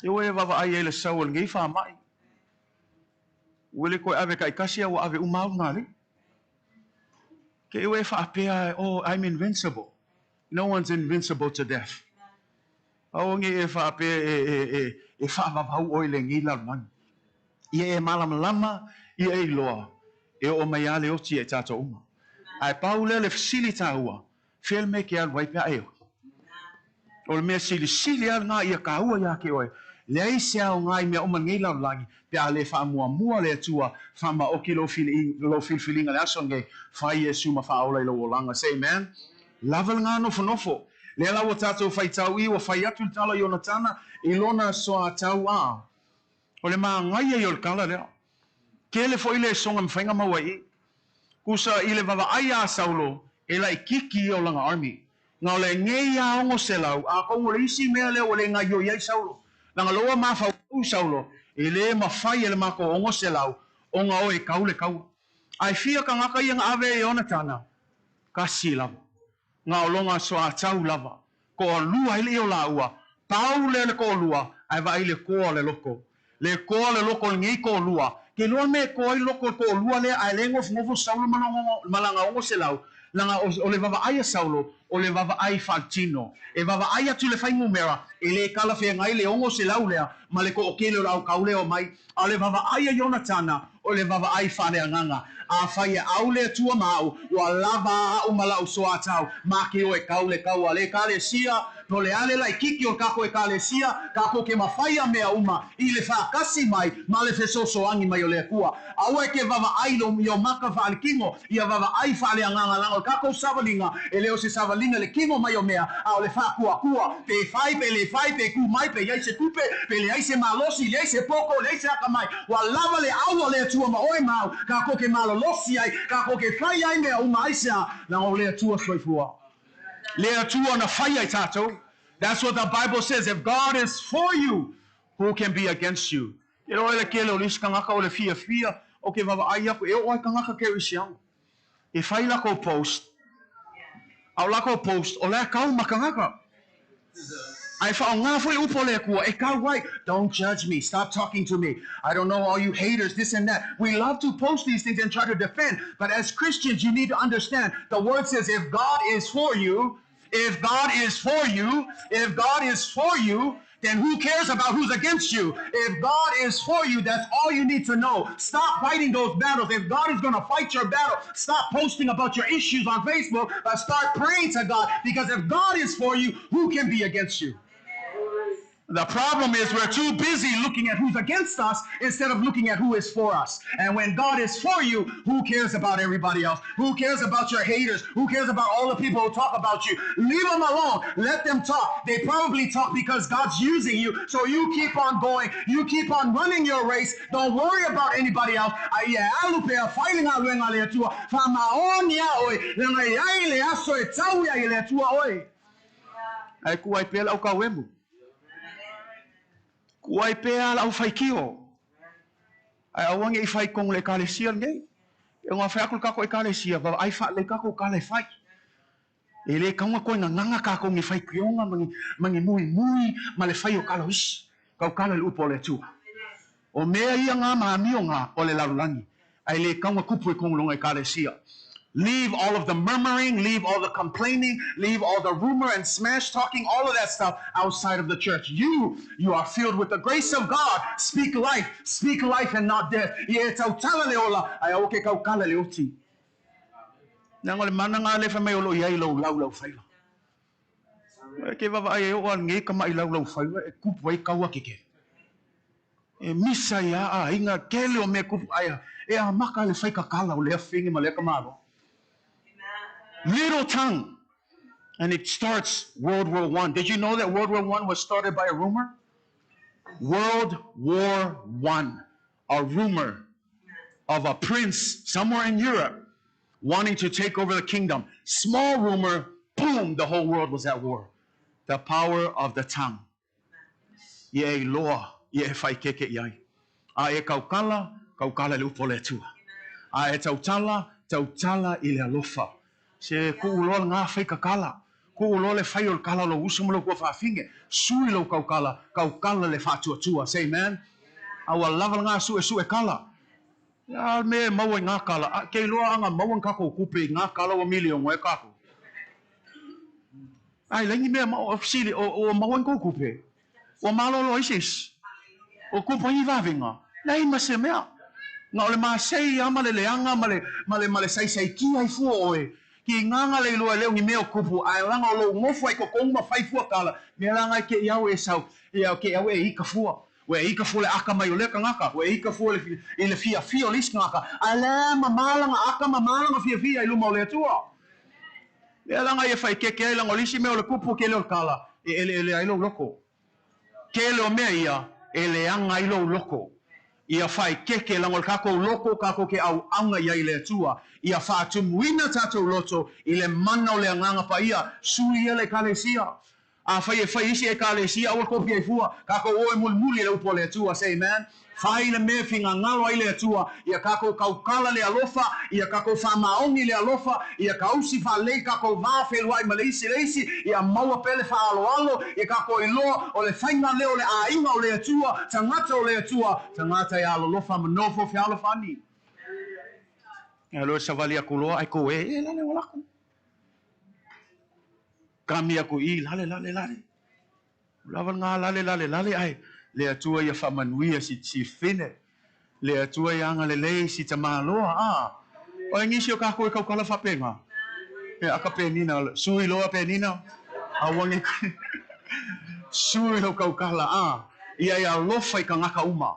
E oe e vavaai ai le sau o lenei faamai. Ua le toe ave taitasi a ua ave uma au lena alii. Te i ua e faapea, oh, I'm invincible. No one's invincible to death. Aua ne i e faapea e, e, e, e faavavau oe i lenei lalolagi. Ia e malamalama, ia e iloa, e oo mai lava le oti ia i tatou uma. Ae pau lea le fesili taua, fea le mea e te alu ai pe a e oti? O le mea silisili lava lena ia taua ia te oe, leai se aoga i mea uma i lenei lalolagi pe a le faamuamua le Atua faamaoki lou lou filifiliga i le aso lenei, fai Iesu ma faaola i lou olaga. Say amen. Lava lena nofonofo. Lea la ua tatou faitau i ua fai atu le tala i Ionatana i lona soatau a. O le magaia ia o le tala lea. Tele foi le soga mafai ona maua i i. Kusa i le vavaai a Saulo e laititi ia o lana army. Na o lenei a 600, atonu o le isi mea lea ua le gaioi ai Saulo. Leaga loa mafaufau Saulo, e le mafai e le matou 600 ona o e kau le taua. Ae fia tagata ia na ave e Ionatana? Tasi lava. Na o lona soatau lava. Toalua ai lea o laua, pau lea le toalua, ae vaai le toa o le loto. Le toa o le loto o lenei toalua, ke loa mea e toa ai loko o le toalua lea, ae le nofonofo Saulo ma lana 600, leaga o le vavaai a Saulo, o le vavaai faaletino. E vavaai atu le fuainumera, e le talafeagai le 600 lea ma le toatele o le aukau lea e omai, a o le vavaai a Ionatana, o le vavaai faaleagaga. Afai e au le Atua ma au, ua lava a au ma la'u soatau, ma ke o e kau le taua a le Ekalesia, no le a le laititi o le tatou Ekalesia, tatou ke mafai a mea uma i le faatasi mai ma le fesoasoani mai o le Atua. Aua e ke vavaai lo i o maka faaletino, ia vavaai faaleagaga leaga o le tatou savaliga, e le o se savaliga i le kino mai o mea, a o le faatuatua, pe fai pe le fai, pe ku mai, pe iai se tupe, pe leai se malosi, leai se poto, leai se akamai, ua lava le au a le Atua ma oe ma au, tatou ke malolosi ai, tatou ke fai ai mea uma aisea, leaga o le Atua soifua. Le Atua na faia i tatou. That's what the Bible says, if God is for you, who can be against you? Ke loa le kele o le isi tagata o le fiafia o ke vavaai aku, e oo ai tagata kerisiano. E fai lakou post, a o lakou post, o la e kau ma tagata. Ae faaaoga foi upu a le Atua e kau ai, Don't judge me, stop talking to me, I don't know all you haters, this and that. We love to post these things and try to defend, but as Christians you need to understand, the word says if God is for you, if God is for you, if God is for you, then who cares about who's against you? If God is for you, that's all you need to know. Stop fighting those battles. If God is going to fight your battle, stop posting about your issues on Facebook, but start praying to God. Because if God is for you, who can be against you? The problem is we're too busy looking at who's against us instead of looking at who is for us. And when God is for you, who cares about everybody else? Who cares about your haters? Who cares about all the people who talk about you? Leave them alone. Let them talk. They probably talk because God's using you. So you keep on going. You keep on running your race. Don't worry about anybody else. A ia alu pea fai le galuega a le Atua. Faamaoni ia oe, leaga e ai le aso e tau ai e le Atua oe. Ae ku ai pea le aukauemu. Ku ai pea le aufaitio. Ae aua ne i fai i totonu o le Ekalesia lenei. E ono fai atu le tatou Ekalesia, vaavaai faalelei tatou tala e fai. E le tatau ona toe gagaga tatou i ni faitioga ma ni, ma ni muimui ma le fai o tala o isi. Tautala i le upu a le Atua. O mea ia na ma amio na o le lalolagi, ae le tatau ona tupu i totonu o lona Ekalesia. Leave all of the murmuring, leave all the complaining, leave all the rumor and smash talking, all of that stuff outside of the church. You, you are filled with the grace of God. Speak life, speak life and not death. Ia e tautala le ola, ae aua ke tautala le oti. Leaga o le mana na lea fai mai o lo o i ai i lou laulaufaiva. E ke vaavaai e oo a lenei tamaʻi laulaufaiva e kupu ai kaua keke. E misa ia aiga tele o mea kupu ae e amata le fai kakala o lea fine ma lea tamāloa. Little tongue. And it starts World War I. Did you know that World War I was started by a rumor? World War I, a rumor of a prince somewhere in Europe wanting to take over the kingdom. Small rumor, boom, the whole world was at war. The power of the tongue. Ia e iloa, ia e faaeteete i ai. A e tautala, tautala i le upu a le Atua. A e tautala, tautala i le alofa. Se tuu loa lena fai tatala. Tuu loa le fai o le tala o lou uso ma lou tuafafine. Sui lou tautala, tautala le faatuatua. Say amen. A ua lava lena suesue tala. A le mea e maua i ngā kala, a, kei loa anga maua ni kākou kupe i ngā kala ua miliono e kākou. Ai leai ni mea ma o fesili, o, ua maua ni kou kupe? Ua malolo ai se isi? Ua kupu ai ni vavega? Leai ma se mea. Na o le masei a ma le leaga ma le, ma le, ma le saisaitia ai fua oe. Ki nganga le iloa e leo ni mea o kupu, ae laga o lou nofo ai totonu ma fai fua kala, mea laga e ke i au e sau, ia ke i au e ika fua. Ua e ika fua le aka mai o lea kangaka, ua e ika fua le, i le fiafia o le isi kangaka, ae lea mamā lana aka, mamā lana fiafia i luma o le Atua. Mea laga ia faekeke ai laga o le isi mea o le kupu ke leo o le kala, e eleele ai lou loko. Kele o mea ia, e leaga ai lou loko. Ia faekeke laga o le kākou loko kākou ke ʻauʻauga i ai i le Atua. Ia faatumuina tātou loto i le mana o le Agaga Paia, sui ia le Ekalesia. Afai e fai isi Ekalesia, aua kopi ai fua, kākou o e mulimuli i le upu a le Atua. Say amen. Fai le mea e figagalo ai le Atua, ia kākou kaukala le alofa, ia kākou faamaoni le alofa, ia kausi faalelei kākou va feluai ma le isi le isi, ia maua pea le faaaloalo, ia kākou iloa o le faiga lea o le aiga o le Atua, tagata o le Atua, tagata e alolofa ma nofo fealofani. Ia loa e savali aku loa ai kou e, e lale o lako. Kami aku i lale lale lale. Lava ngā lale lale lale ai. Le Atua ia faamanuia si si fine. Le Atua ia agalelei si tamāloa a. O e nisi o kākou e kaukala faapenga. E aka penina, sui loa penina. Aua ne sui lo kaukala a. Ia e alofa i kangaka uma.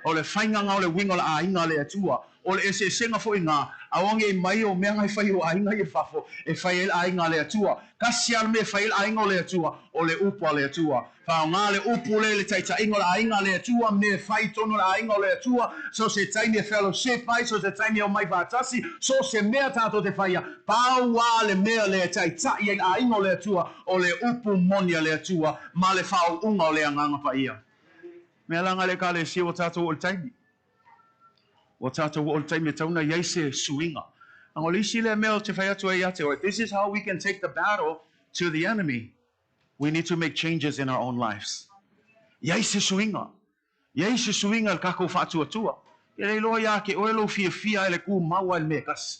O le faiga o le uiga o le aiga a le Atua. O le eseesega foʻi gā, aua nei mai o mea e fai o aiga i fafo, e fai ai le aiga a le Atua. Kasi a le mea e fai ai le aiga o le Atua, o le upu a le Atua. Faaaogā le upu lea i le taitaiga o le aiga a le Atua, mea e fai i totonu o le aiga o le Atua, so se taimi e fellowship ai, so se taimi e omai faatasi, so se mea tātou te faia, pau a le mea lea e taitai ai le aiga o le Atua, o le upu moni a le Atua, ma le faauuga o le Agaga Paia. Mea laga le Ekalesia ua tātou o le taimi. Ua tātou o le taimi e tauna i ai se suiga. Laga o le isi lea mea ou te fai atu ai ia te oe, this is how we can take the battle to the enemy. We need to make changes in our own lives. I ai se suiga. I ai se suiga i le kākou faatuatua. E le iloa iā ke oe lou fiafia ai le kumau ai le mea e kasi.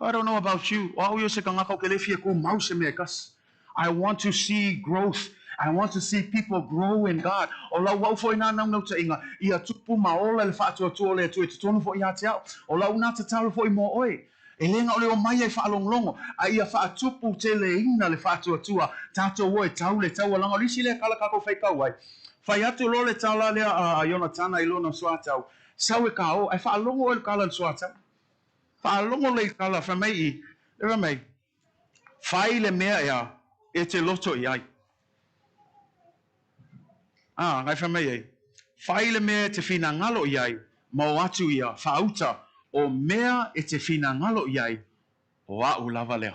I don't know about you. O au ia se kangaka o ke le fia kumau se mea e kasi. I want to see growth. I want to see people grow in God. O lau au foʻi nā naunautaiga, ia tupu ma ola le faatuatua o le Atua i totonu foʻi iā te au. O lau nā tatalo foʻi mo oe. E le na o le omai ai faalogologo, a ia faatupu teleina le faatuatua, tātou o e tau le taua laga o le isi lea kala kākou faitau ai. Fai atu loa le tala lea a Ionatana i lona soatau, sau e ka o, ae faalogo oe i le kala i le soatau. Faalogo lea i le kala, fai mai i, le fai mai, fai le mea ea e te loto i ai. A, ngai fai mai ai, fai le mea e te finagalo i ai, ma o atu ia, faauta, o mea e te finagalo i ai, o a'u lava lea.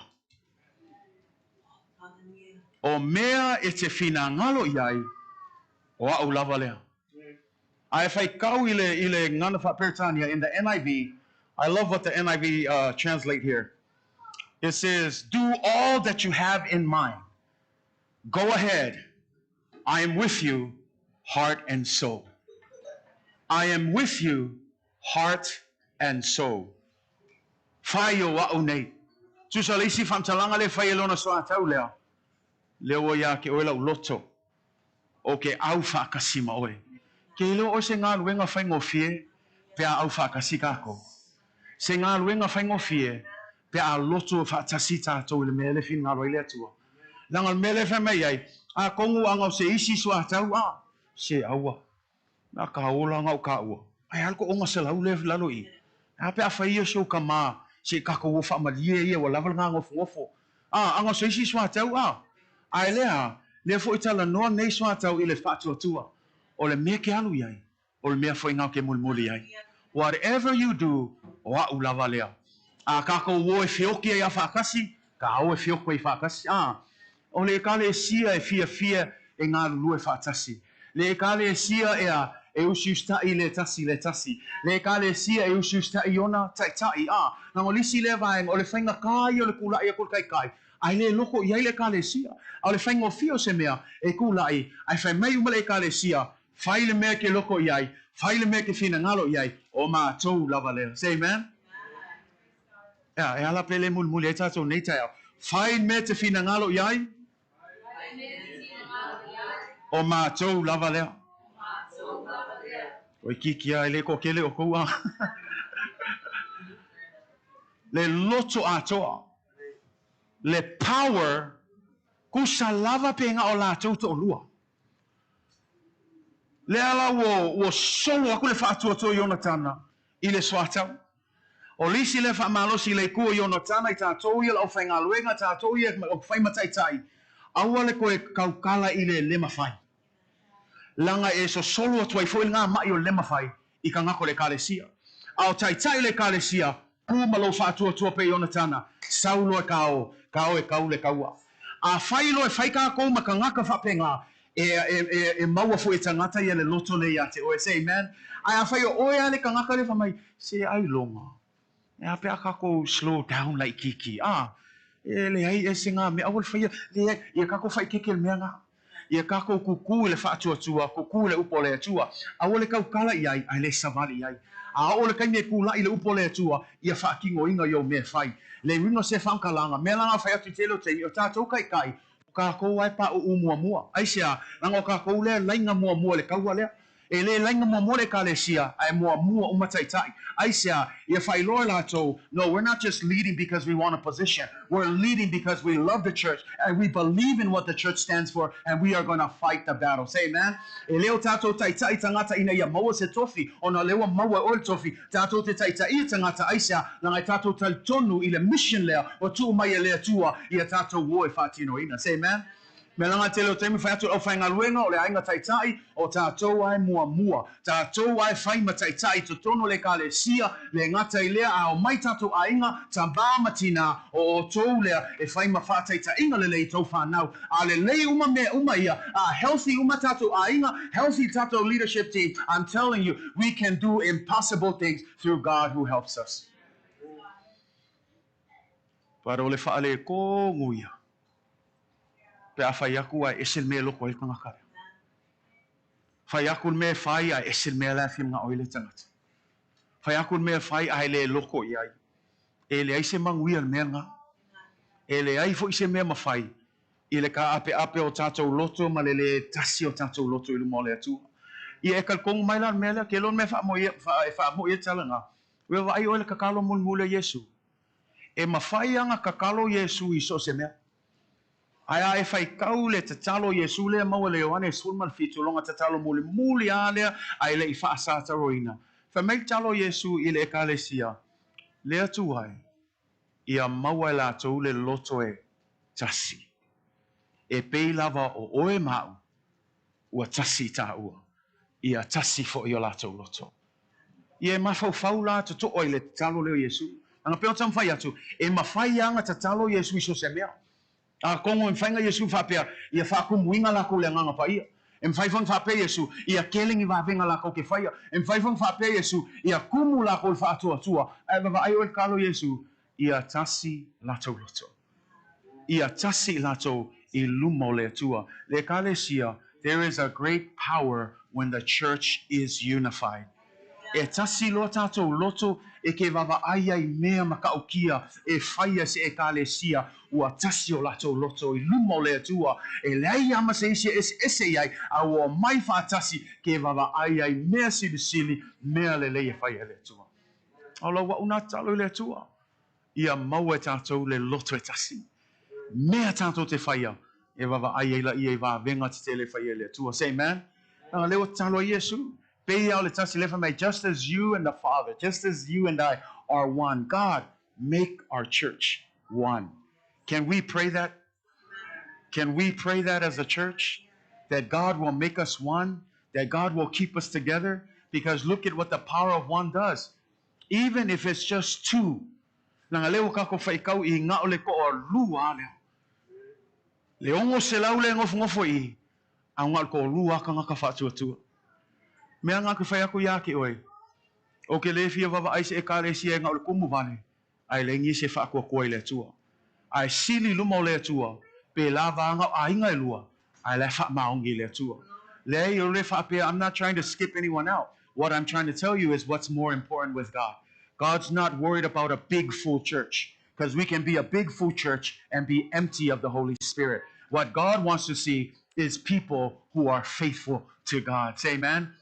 O mea e te finagalo i ai, o a'u lava lea. Ae faitau i le, i le gagana faa-Peretania in the NIV, I love what the NIV translate here. It says, do all that you have in mind. Go ahead. I am with you, heart and soul. I am with you, heart and soul. Fai o a'u nei. Tusa le isi faamatalaga lea e fai e lona soatau lea, lea ua iā ke oe lau loto, o ke au faakasi ma oe. Ke iloa oe se galuega faigofie pe a au faakasi kākou. Se galuega faigofie pe a loto faatasi tātou i le mea lea e finagalo ai le Atua. Leaga o le mea lea e fai mai ai, atonu aga o se isi soatau, a, se aua, na ka ola aga o kāua. Ae a le toʻoga selau lea i lalo i i? Ae a pe a fai ia si ou kamā, se i kākou o faamalie ia ua lava le gagofogofo. A, aga o se isi soatau, a. Ae lea a, lea foʻi talanoa nei soatau i le faatuatua. O le mea ke alu i ai, o le mea foʻi gao ke mulimuli ai. Whatever you do, o a'u lava lea. A kākou o e feoki ai a faakasi, ka o e feoku ai faakasi. A, o le Ekalesia e fiafia e galulue faatasi. Le Ekalesia ea e usiusitaʻi le tasi le tasi. Le Ekalesia e usiusitaʻi ona taʻitaʻi. A, laga o le isi lea vaega, o le faigata ia o le kulaʻi aku o le taitai, ae le loko i ai le Ekalesia. A o le faigofie o se mea e kulaʻi, ae fai mai uma le Ekalesia, fai le mea e ke loko i ai, Fai le mea e te finagalo i ai, o matou lava lea. Say amen. Ea, e ala pe le mulimuli ai tatou nei taeao. Fai le mea e te finagalo i ai, o matou lava lea. O ikiki a e le toatele o kou a. Le loto atoa. Le power kusa lava pe nga o latou toalua. Lea la ua solo aku le faatuatua Ionatana i le soatau. O le isi lea faamalosi i le Itu o Ionatana i tatou ia le aufaigaluega, tatou ia o fai ma taitai, aua le toe tautala i le le mafai. Leaga e sosolo atu ai foi lena ma'i o le le mafai i tagata o le Ekalesia. A o taitai o le Ekalesia, tu ma lou faatuatua pea Ionatana, sau loa e kao, kao e tau le taua. Afai loa e fai tatou ma tagata faapena, e, e, e, e maua foi e tagata ia le loto lea ia te oe. Say amen. Ae afai o oe lava le tagata lea fai mai, se ailoga, e a pe a tatou slow down laitiiti, a, e leai ese ngā mea, aua le faia, leai, ia tatou faaeteete i le mea lena. Ia tatou kuku i le faatuatua, kuku i le upu a le Atua. Aua le tautala i ai, ae le savali i ai. A oo le taimi e kulaʻi i le upu a le Atua, ia faatinoina i ou mea e fai. Le uiga o se faamatalaga, mea la na fai atu i tele o taimi, o tatou taitai, o tatou lava e paʻuʻu muamua. Aisea? Leaga o tatou lea e laina muamua i le taua lea. E le laina muamua le Ekalesia, ae muamua uma taitai. Aisea? Ia faailoa e latou, No, we're not just leading because we want a position. We're leading because we love the church and we believe in what the church stands for and we are gonna fight the battle. Say amen. E le o tatou taitai tagata ina ia maua se tofi, ona o lea ua maua e oe le tofi, tatou te taitaia tagata, aisea? Leaga e tatou talitonu i le mission lea ua tuu mai e le Atua ia tatou o e faatinoina. Say amen. Mea langa tele o taimi fai atu le aufaigaluega o le aiga taitai, o tatou ae muamua. Tatou ae fai ma taitai i totonu o le Ekalesia, le gata i lea a omai tatou aiga, tamā ma tinā, o outou lea e fai ma faataitaiga lelei i tou whanau. A lelei uma mea uma ia, a healthy uma tatou aiga, healthy tatou leadership team, I'm telling you, we can do impossible things through God who helps us. But o le faaletonu ia. Pe a fai atu ae ese le mea e loko ai le tagata lea. Fai atu le mea e fai ae ese le mea la e fia manao ai le tagata. Fai atu le mea e fai ae le loko i ai. E leai se manuia i le mea lena. E leai foi se mea mafai i le kaapeape o tatou loto ma le le tasi o tatou loto i luma o le Atua. Ia e talitonu mai la le mea lea, ke loa le mea e faamoe ai le tala lena. Ua vaai oe i le tatalo mulimuli a Iesu. E mafai ana tatalo Iesu i so o se mea. Ae a e faitau le tatalo Iesu lea maua i le Ioane 17, lona tatalo mulimuli a lea ae le i faasataroina. Fai mai le talo Iesu i le Ekalesia, Le Atua e, ia maua e latou le loto e tasi. E pei lava o oe ma au, ua tasi taua, ia tasi foi o latou loto. Ia e mafaufau la totoa i le tatalo lea o Iesu. Leaga pei ona taumafai atu, e mafai lava ona tatalo Iesu i so o se mea. Atonu e mafai ona Iesu faapea, ia faatumuina latou i le Agaga Paia. E mafai foi ona faapea Iesu, ia tele ni vavega latou te faia. E mafai foi ona faapea Iesu, ia tumu latou i le faatuatua. Ae vaavaai oe i le tatalo Iesu, ia tasi latou loto. Ia tasi latou i luma o le Atua. Le Ekalesia, there is a great power when the church is unified. E tasi loa tatou loto e ke vaavaai ai mea matautia e faia se Ekalesia ua tasi o latou loto i luma o le Atua, e leai lava ma se isi e eseese i ai, a ua omai faatasi ke vaavaai ai mea silisili, mea lelei e faia e le Atua. O lau au na tatalo i le Atua, ia maua e tatou le loto e tasi. Mea tatou te faia, e vaavaai ai laia i vavega tetele e faia e le Atua. Say amen. Leaga lea ua tatalo ai Iesu, pei lava o le tasi lea fai mai, just as you and the Father, just as you and I are one, God, make our church one. Can we pray that? Can we pray that as a church? That God will make us one, that God will keep us together? Because look at what the power of one does. Even if it's just two. Leaga lea ua tatou faitau i na o le toalua lea. Le 600 lea e nofonofo i i, a na o le toalua lava tagata faatuatua. Mea na ke fai atu ia te oe, o ke le fia vaavaai se Ekalesia e na o le tumu vale, ae leai nisi e faatuatua i le Atua. Ae sili i luma o le Atua, pēlā vaega o aiga e lua, ae la e faamaoni i le Atua. Leai, o le faapea, I'm not trying to skip anyone out. What I'm trying to tell you is what's more important with God. God's not worried about a big full church, because we can be a big full church and be empty of the Holy Spirit. What God wants to see is people who are faithful to God. Say amen.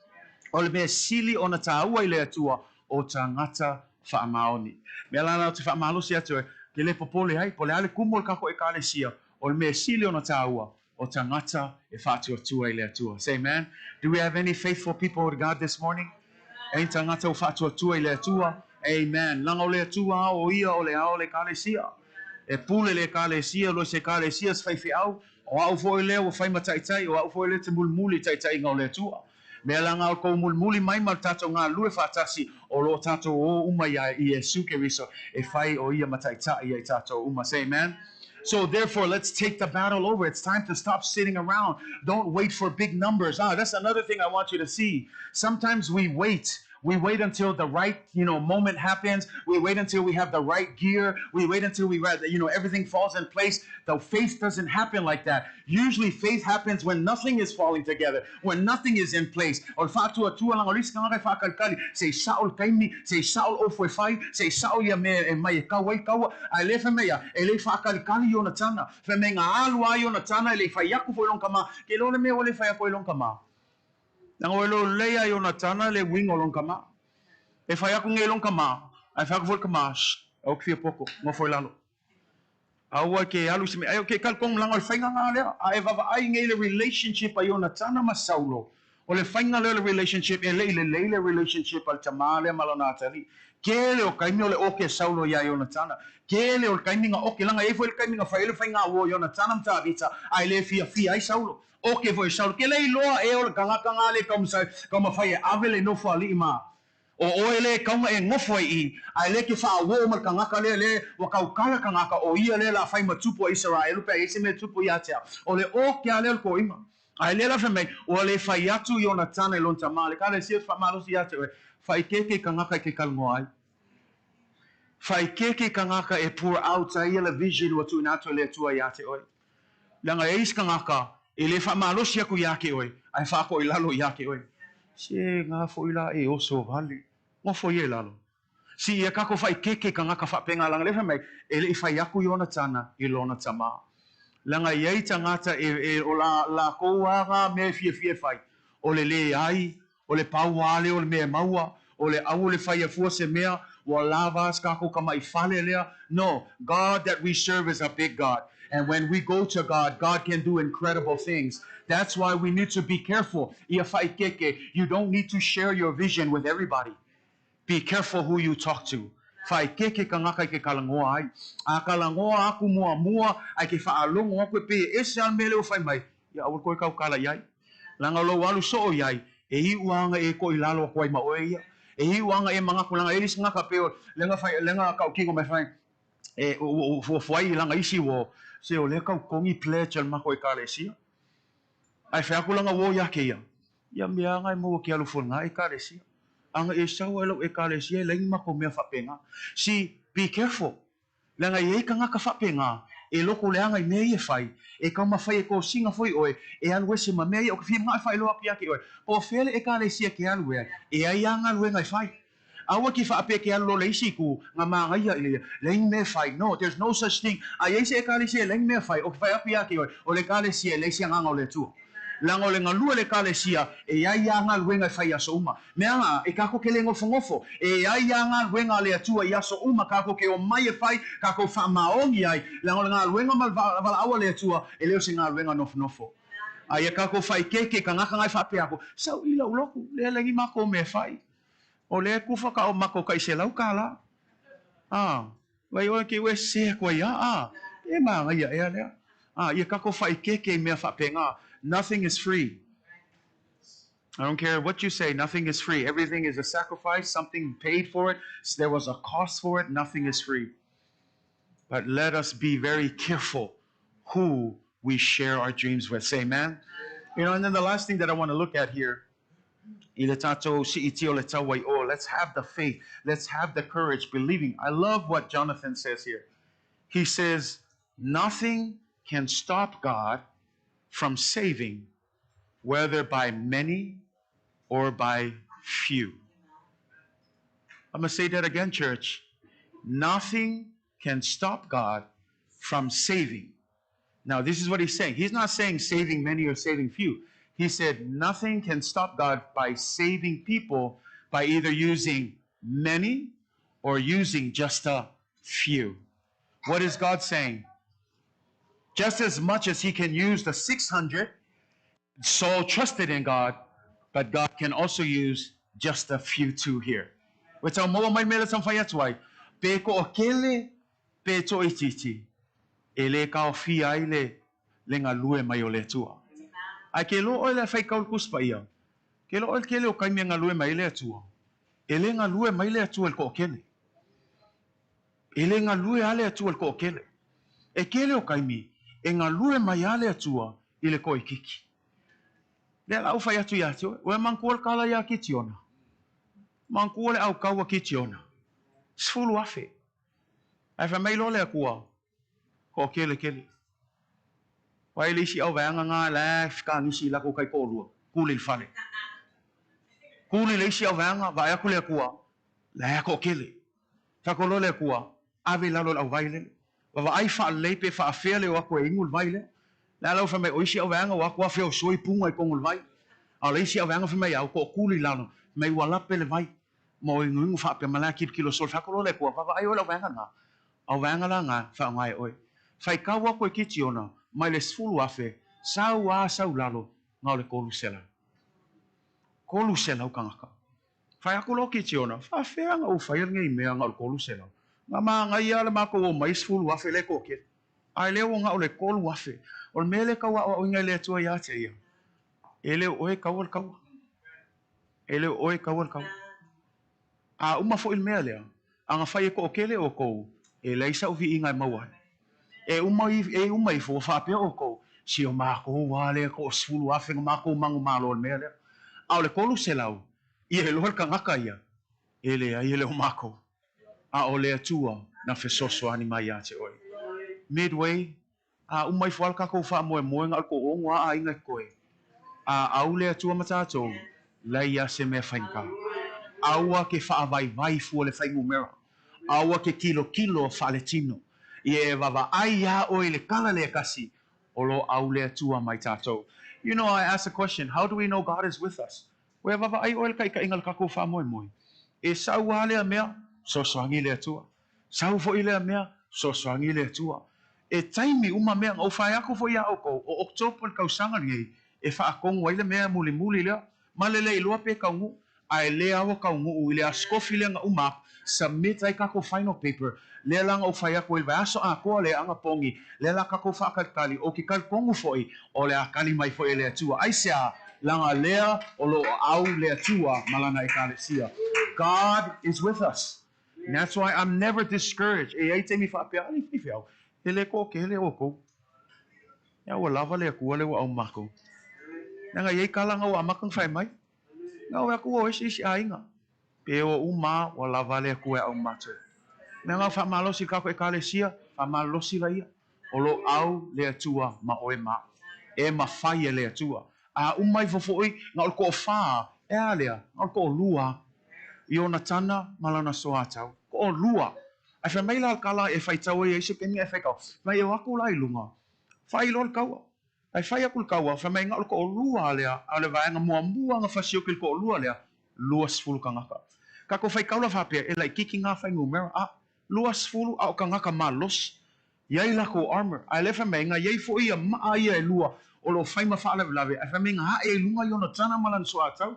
O le mea sili ona tāua i le Atua o tagata faamaoni. Mea la lena ou te faamalosi atu ai, ke le popole ai, po o le a le kumu o le kākou Ekalesia, o le mea sili ona tāua, o tagata e faatuatua i le Atua. Say amen. Do we have any faithful people to God this morning? E tagata ua faatuatua i le Atua? Amen. Leaga o le Atua a o ia o le ao o le Ekalesia. E pule le Ekalesia, lo se Ekalesia se faifeau, o au foi lea ua fai ma taitai, o au foi lea te mulimuli i taitaiga o le Atua. Mea la nga o kou mulimuli mai ma le tatou galulue faatasi, o lo o tatou o uma iā Iesu Keriso e fai o ia ma taitai ai tatou uma. Say amen. So therefore, let's take the battle over. It's time to stop sitting around. Don't wait for big numbers. Ah, that's another thing I want you to see. Sometimes we wait. We wait until the right, moment happens. We wait until we have the right gear. We wait until we, everything falls in place. The faith doesn't happen like that. Usually faith happens when nothing is falling together, when nothing is in place. O le faatuatua leaga o le isi tagata e faakalikali, se i sao le taimi, se i sao le ofu e fai, se i sao ia mea e mai e kau ai kaua, ae le fai mai ia, e le i faakalikali i ona tana. Fai mai na alu lava i ona tana e le i fai aku foi lona tama, ke iloa le mea ua le fai aku ai lona tama. Leaga ua iloa lelei lava i ona tana le uiga o lona tama. E fai aku nei lona tama, ae fai aku foi le tama, Shh, aua ke fia poto, nofo i lalo. Aua ke alu i se mea, ke talitonu leaga o le faiga lena lea. A e vaavaai nei i le relationship a Ionatana ma Saulo, o le faiga lea o le relationship, e le i lelei le relationship a le tama lea ma lona atalii. Tele o taimi o le oke a Saulo iā Ionatana. Tele o le taimi na oke, leaga e i ai foi le taimi na fai ai le faiga uo a Ionatana ma Tavita, ae le fiafia ai Saulo. Oke foi Saulo, ke le iloa ea o le tagata na le taumafai e ave le nofo alii ma O oe le kauga e nofo ai i, a e le ke faauō ma le tagata lea le ua kaukala tagata, o ia lea la fai ma tupu a Isaraelu pe a i ai se mea e tupu ia te au. O le o ke ale o le koima. A e le la fai mai, ua le fai atu i ona tana i lona tama, le kalesia te faamalosi ia te oe, faaikeike i tagata e ke talanoa ai. Faaikeike i tagata e pour out ai ia le vision ua tuuina atu e le Atua ia te oe. Leaga e ai isi tagata e le faamalosi aku iā te oe, ae faatoʻi lalo iā te oe. Se gā foʻi la e oso vale, nofo ia i lalo. Si ia kako faaikeike i tagata faapena leaga lea fai mai, e le i fai aku i ona tana i lona tamā. Leaga e iai tagata e, e, o la, lakou a gā mea e fiafia e fai, o le leai, O le pau lava lea o le mea e maua, o le ʻau o le fai afua se mea, ua lava a se kākou kamaʻi fale lea. No, God that we serve is a big God. And when we go to God, God can do incredible things. That's why we need to be careful. Ia faaikeike, you don't need to share your vision with everybody. Be careful who you talk to. Faaikeike kangaka i ke kalagoa ai. A kalagoa aku muamua, ae ke faalogo aku e pei e ese a le mea lea ua fai mai, ia aua le toe kaukala i ai. Leaga o lou alu soo i ai, e iu lava ona e koʻi lalo aku ai ma oe ia. E iu lava ona e manatu leaga e le isi gata pei o lega fai lega kautino mai fai e ua fuafua ai laga isi ua se o lea tau togi pledge a le matou Ekalesia. Ae fai atu lana uo ia te ia, ia mea aga e maua ke alu fua i na Ekalesia. Ana e sau ai lau Ekalesia e leai ni matou mea faapena. See, be careful. Leaga e i ai tagata faapena, e loko leaga i mea ia e fai, e taumafai e kosina foi oe, e alu ese ma mea ia, o ke fia manaʻo e faailoa atu ia te oe, po o fea le Ekalesia ke alu ai, e ai a galuega e fai. Aua ke faapea ke alu loa le isi itu, na manaia i le ia, leai ni mea e fai. No, there's no such thing. A i ai se Ekalesia e leai ni mea e fai, o ke fai aku ia te oe, o le Ekalesia e leai se agaga o le Atua. Leaga o le galue le Ekalesia, e ai a galuega e fai i aso uma. Mea a, e kākou ke le nofonofo, e ai a galuega a le Atua i aso uma kākou ke omai e fai, kākou faamaoni ai, leaga o le galuega ma le valaau a le Atua, e le o se galuega nofonofo. A ia kākou faaikeike i tagata na e faapea aku, Sau i lou lotu, lea leai ni makou mea e fai. O lea e kufa ka o makou kai $100. A, wai oe ke ue se aku ai a, a, e mānaia ea lea. A, ia kākou faaikeike i mea faapena. Nothing is free. I don't care what you say, nothing is free. Everything is a sacrifice, something paid for it. There was a cost for it, nothing is free. But let us be very careful who we share our dreams with. Say amen. And then the last thing that I want to look at here, i le tatou siitia o le taua i o, let's have the faith, let's have the courage, believing. I love what Jonathan says here. He says, nothing can stop God from saving, whether by many or by few. I'm going to say that again, church. Nothing can stop God from saving. Now, this is what he's saying. He's not saying saving many or saving few. He said nothing can stop God by saving people by either using many or using just a few. What is God saying? Just as much as he can use the 600, Saul trusted in God, but God can also use just a few too here. Ua tau maua mai mea lea e taumafai atu ai, pe toakele pe toaitiiti, e le taofia ai le le galue mai o le Atua. Ae ke iloa oe le faitau le Tusi Paia, ke iloa oe le tele o taimi e galue mai ai le Atua, e le galue mai le Atua i le toatele. E le galue lava le Atua i le toatele. E tele o taimi e galue mai lava le Atua i le toaitiiti. Lea la ua fai atu ia te oe, ua e manatua le tala ia Kitiona? Manatua le autau a Kitiona, 10,000. Ae fai mai loa le Atua, Toatele tele. Vaai le isi auvaega na la e fekanisi i latou taitoalua, kuli i le fale. Kuli le isi auvaega, vaai atu le Atua, la e toatele. Fai atu loa le Atua, Ave i lalo i le auvai lele. Vaavaai faalelei pe faafea le o atu e inu le vai lea. Le ala ua fai mai, o isi auvaega ua atu afe osoi puga i totonu o le vai. A o le isi auvaega fai mai au, tootuli i lalo, fai mai ua lape le vai. Ma o inuinu faapea ma la kilokilo solo. Fai atu loa le Atua, vaavaai oe le auvaega lena. Auvaega la na, faaaoga e oe. Faitau atu e Kitiona, mai le 10,000, sau a sau lalo, na o le 300. 300 tagata. Fai atu loa Kitiona, Faafea na ou faia lenei mea na o le 300? Na manaia lava le matou omai 10,000 lea e toatele, ae lea ua na o le 3,000. O le mea lea e tau aoaoina e le Atua ia te ia, e le o oe e taua le taua. E le o oe e taua le taua. A uma foi le mea lea, a na fai e toatele outou, e leai sau viiga e maua ai. E uma e uma ifo ua faapea outou, Si o makou lava lea toa 10,000 na makou manumalo i le mea lea. A o le 300, ia e iloa le tagata ia, e leai e le o makou, a o le Atua na fesoasoani mai ia te oe. Midway, a uma ifo lava le tatou faamoemoe na o le toaono lava aiga e totoe, a au le Atua ma tatou, leai lava se mea faigata. Aua ke faavaivai fua le fuainumera. Aua ke tilotilo faaletino. Ia e vaavaai iā oe i le tala lea e tasi, o lo o au le Atua ma i tatou. You know, I ask the question, how do we know God is with us? Ua e vaavaai oe i le taitaiga o le tatou faamoemoe. E sau lava lea mea, fesoasoani le Atua. Sau foi lea mea, fesoasoani le Atua. E taimi uma mea, na ou fai atu foi iā outou, o October le tausaga lenei, e faatonu ai le mea mulimuli lea, ma le le iloa pe taunuu, ae le aua taunuu i le aso kofi lea na uma aku, submit ai tatou final paper, lea la na ou fai atu ai le vaiaso atoa lea anapogi, lea la tatou faatalitali, ou te talitonu foi, o le a tali mai foi e le Atua. Aisea? Leaga lea o lo o au le Atua ma Lana Ekalesia. God is with us. And that's why I'm never discouraged. E i ai taimi faapea, ali faifeau, e le toatele outou. Ea ua lava le Atua lea ua au ma matou. Leaga e i ai tala na ua amata ona fai mai. Na o atu o ese isi aiga. Pe o uma ua lava le Atua e au ma matou. Leaga o faamalosi i le tatou Ekalesia, faamalosi laia. O lo au le Atua ma oe ma au. E mafai e le Atua. A uma ifo foi, na o le toafa, e a lea, na o le toalua Ionatana ma lana soatau. Toalua. Ae fai mai la le tala e faitau ai ai se taimi ae faitau. Fai mai e o atu la i luga, fai loa le taua. Ae fai atu le taua, fai mai na o le toalua lea, a o le vaega muamua na fasioki i le toalua lea, 20 tagata. Tatou faitau la faapea, e laitiiti na fuainumera, a, 20 a o tagata malosi. I ai lakou armour, ae lea fai mai na i ai foi ia maa ia e lua o lo o fai ma faalavelave, ae fai mai na ae ai luga Ionatana ma lana soatau.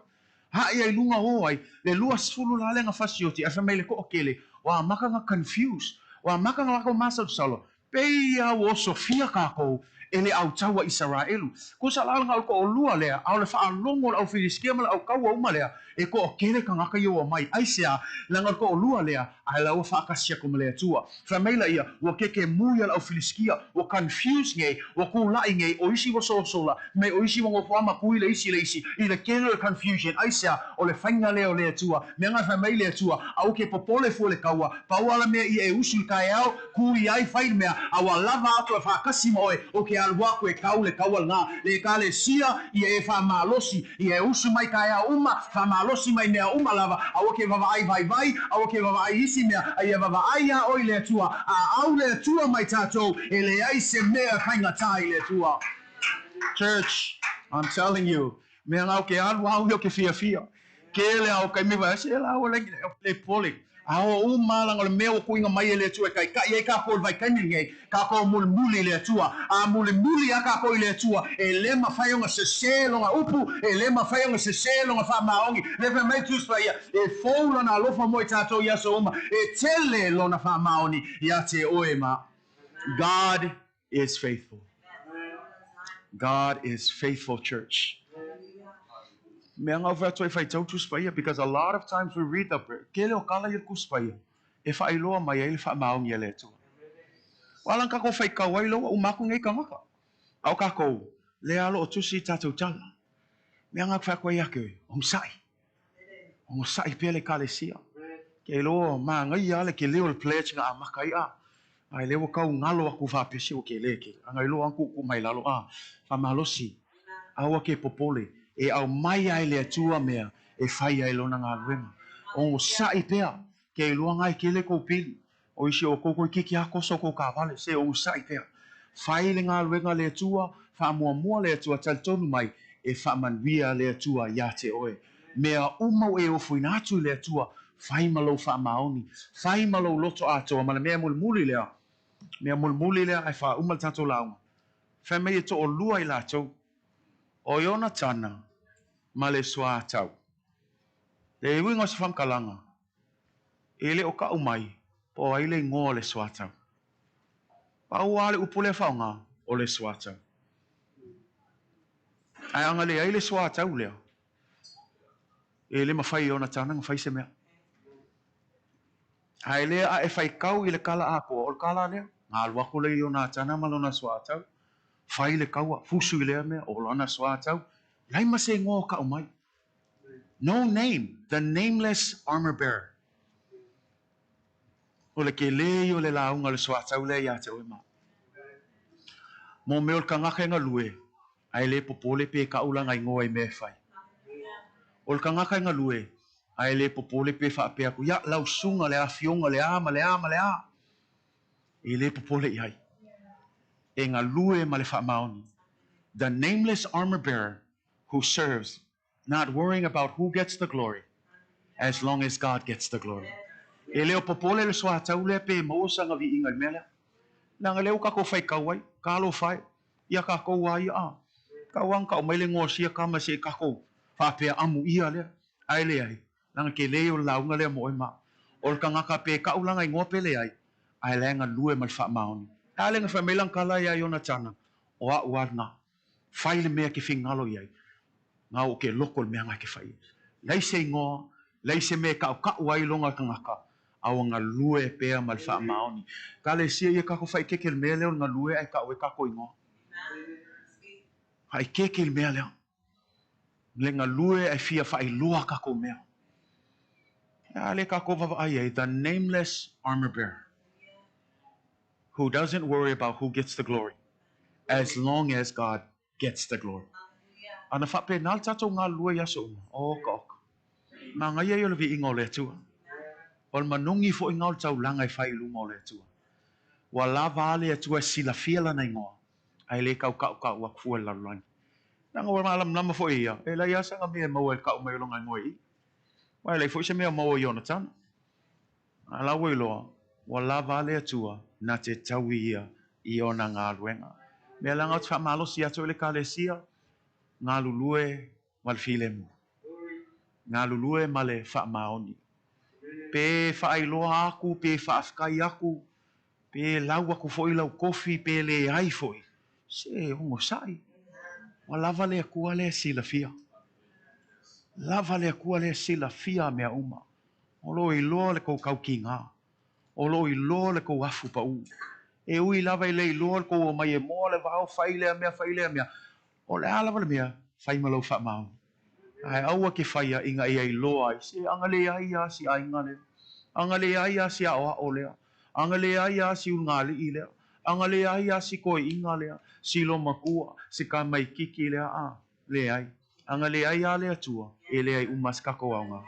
Ae ai luga o ai le 20 la lea na fasioti, ae fai mai le toatele, ua amata na confuse, ua amata na lakou masalosalo, pei a ua osofia kakou e le au taua Isaraelu. Tusa la na o le toalua lea, a o le faalogo o le au Filistia ma le au taua uma lea, e toatele tagata ia ua omai. Aisea? Leaga o le toalua lea, ae la ua faatasi atu ma le Atua. Fai mai laia, ua kekemu ia le au Filistia, ua confuse nei, ua tulai nei, o isi ua solasola, me o isi ua nofo lava ma tui le isi i le isi, i le tele o le confusion. Aisea? O le faiga lea o le Atua. Mea na fai mai le Atua, aua ke popole fua le taua, pau lava le mea ia e usu i le taeao, ku i ai, fai le mea, a ua lava atu e faatasi ma oe, o ke alu aku e kau le kaua lena. Le Ekalesia, ia e faamalosi, ia e usu mai taeao uma, faamalosi mai mea uma lava, aua ke vaavaai vaivai, aua ke vaavaai isi mea, a ia vaavaai iā oe i le Atua, a au le Atua mai tatou, e leai se mea e faigata i le Atua. Church, I'm telling you, mea na o ke alu au ia o ke fiafia. Kele a o kaimi vai se la o le le pole. A o uma langa o le mea ua kuiga mai e le Atua e taitai ai kākou i le vaitaimi lenei, kākou mulimuli i le Atua. A mulimuli a kākou i le Atua, e le mafai ona sesē lona upu, e le mafai ona sesē lona faamaoni. Le fai mai Tusi Paia, e fou lona alofa mo i tātou i aso uma, e tele lona faamaoni ia te oe ma. God is faithful. God is faithful, church. Mea ngau whai atu ai whai Tusi Paia, because a lot of times we read the kele o kala i le Tusi Paia, e whailoa mai ai le whaamaongi a le Atua. Wala ka ko whai kau ai loa umaku nei kangaka. Au kākou, le alo o tusi i tātou tala. Mea ngā whai koe ake, o masai. O masai pea le kalesia. Ke loa ma ngai ale ke leo le pledge nga a makai a. Ai le ua kau ngalo aku whapesi o ke le ke. Anga i loa anku ku mai lalo a. Whamalosi. Aua ke popole. E au mai ai le Atua mea e whai ai lona ngā luenga. O sa'i pea. Ke loa ngai ke le kou pili. O isi o koko i kiki ako so ko ka vale se o sa'i pea. Whai le ngā luenga le Atua, whaamua le Atua talitonu mai e whaamanuia le Atua ia te oe. Mea uma o e ofuina atu i le Atua, whai malo whaamaoni, whai malo loto atoa, ma le mea mulimuli lea. Mea mulimuli lea ai wha uma le tātou launga. Whai mei e to o lua i lātou. O Ionatana ma le soatau. Le uiga o se faamatalaga, e le o ka'u mai, po o ai le igoa o le soatau. Pau lava le upu lea faaaogā, o le soatau. Ae aga leai le soatau lea, e le mafai e Ionatana ona fai se mea. Ae lea a e faitau i le tala atoa, o le tala lea, galu aku le Ionatana ma lona soatau, fai le kaua, fusu i lea mea, o lona soatau, leai ma se igoa o ka'u mai. No name, the nameless armor bearer. O le kelē ia o le lauga o le soatau lea iā te oe ma. Mo mea o le tagata e galue, ae le popole pe ka'u lana igoa i mea e fai. O le tagata e galue, ae le popole pe faapea aku, ia lau susuga le afioga le a ma le a ma le a. E le popole i ai. E galue ma le faamaoni. The nameless armor bearer who serves, not worrying about who gets the glory, as long as God gets the glory. E le o popole le soatau lea pe maua sana viiga i le mea lea. Leaga lea ua kākou faitau ai, talofa e, ia kākou a ia a. Kau anga ka'u mai le igoa o sia kama seʻi kākou faapea amu ia lea. Ae leai, leaga kelē o le lauga lea mo oe ma. O le tagata pe ka'u lana igoa pe leai, ae la e galue ma le faamaoni. A le na fai mai lana tala iā Ionatana, o a'u a lena. Fai le mea e te finagalo i ai, na o ke loko le mea na e te fai ai. Leai se igoa, leai se mea e ka'uka'u ai lona tagata, a ua galue pea ma le faamaoni. Kalesia ia kākou faaikeike i le mea lea o le galue ae ka'u ai kākou igoa. Faaikeike i le mea lea. Le galue ae fia faailoa kākou mea. A le kākou vaavaai ai, the nameless armor bearer who doesn't worry about who gets the glory as long as God gets the glory. Ana faapena le tatou galulue i aso uma, oka oka. Magaia ia o le viiga o le Atua. O le manogi foʻi lena o le taulaga e fai i luma o le Atua. Ua lava a le Atua e silafia lana igoa, ae le tauka'uka'u atu fua i le lalolagi. Leaga ua malamalama foʻi ia, e leai lava sana mea e maua i le ka'u mai o lona igoa i i. Aua e leai foi se mea o maua i Ionatana. A la ua iloa, ua lava a le Atua na te taui ia i ona galuega. Mea leaga ou te faamalosi atu ai le Ekalesia, galulue ma le filemu. Galulue ma le faamaoni. Pe faailoa aku, pe faafetai aku, pe lau aku foʻi lau kofi, pe leai foʻi. Se ogosaʻi. Ua lava le Atua lea e silafia. Lava le Atua lea e silafia mea uma. O lo o iloa le kou taukigā. O lo o iloa le kou afu paʻū. E ui lava e le iloa le kou omai e moa le vao, fai lea mea, fai lea mea. O le a lava le mea, fai ma lau faamaoni. Ae aua ke faia ina ia iloa ai, se aga leai a si aiga lea. Aga leai a si aʻoaʻo lea. Aga leai a si ulugalii lea. Aga leai a si toeaina lea, si olomatua, si tamaititi lea a, leai. Aga leai a le Atua, e leai uma se tatou aoga.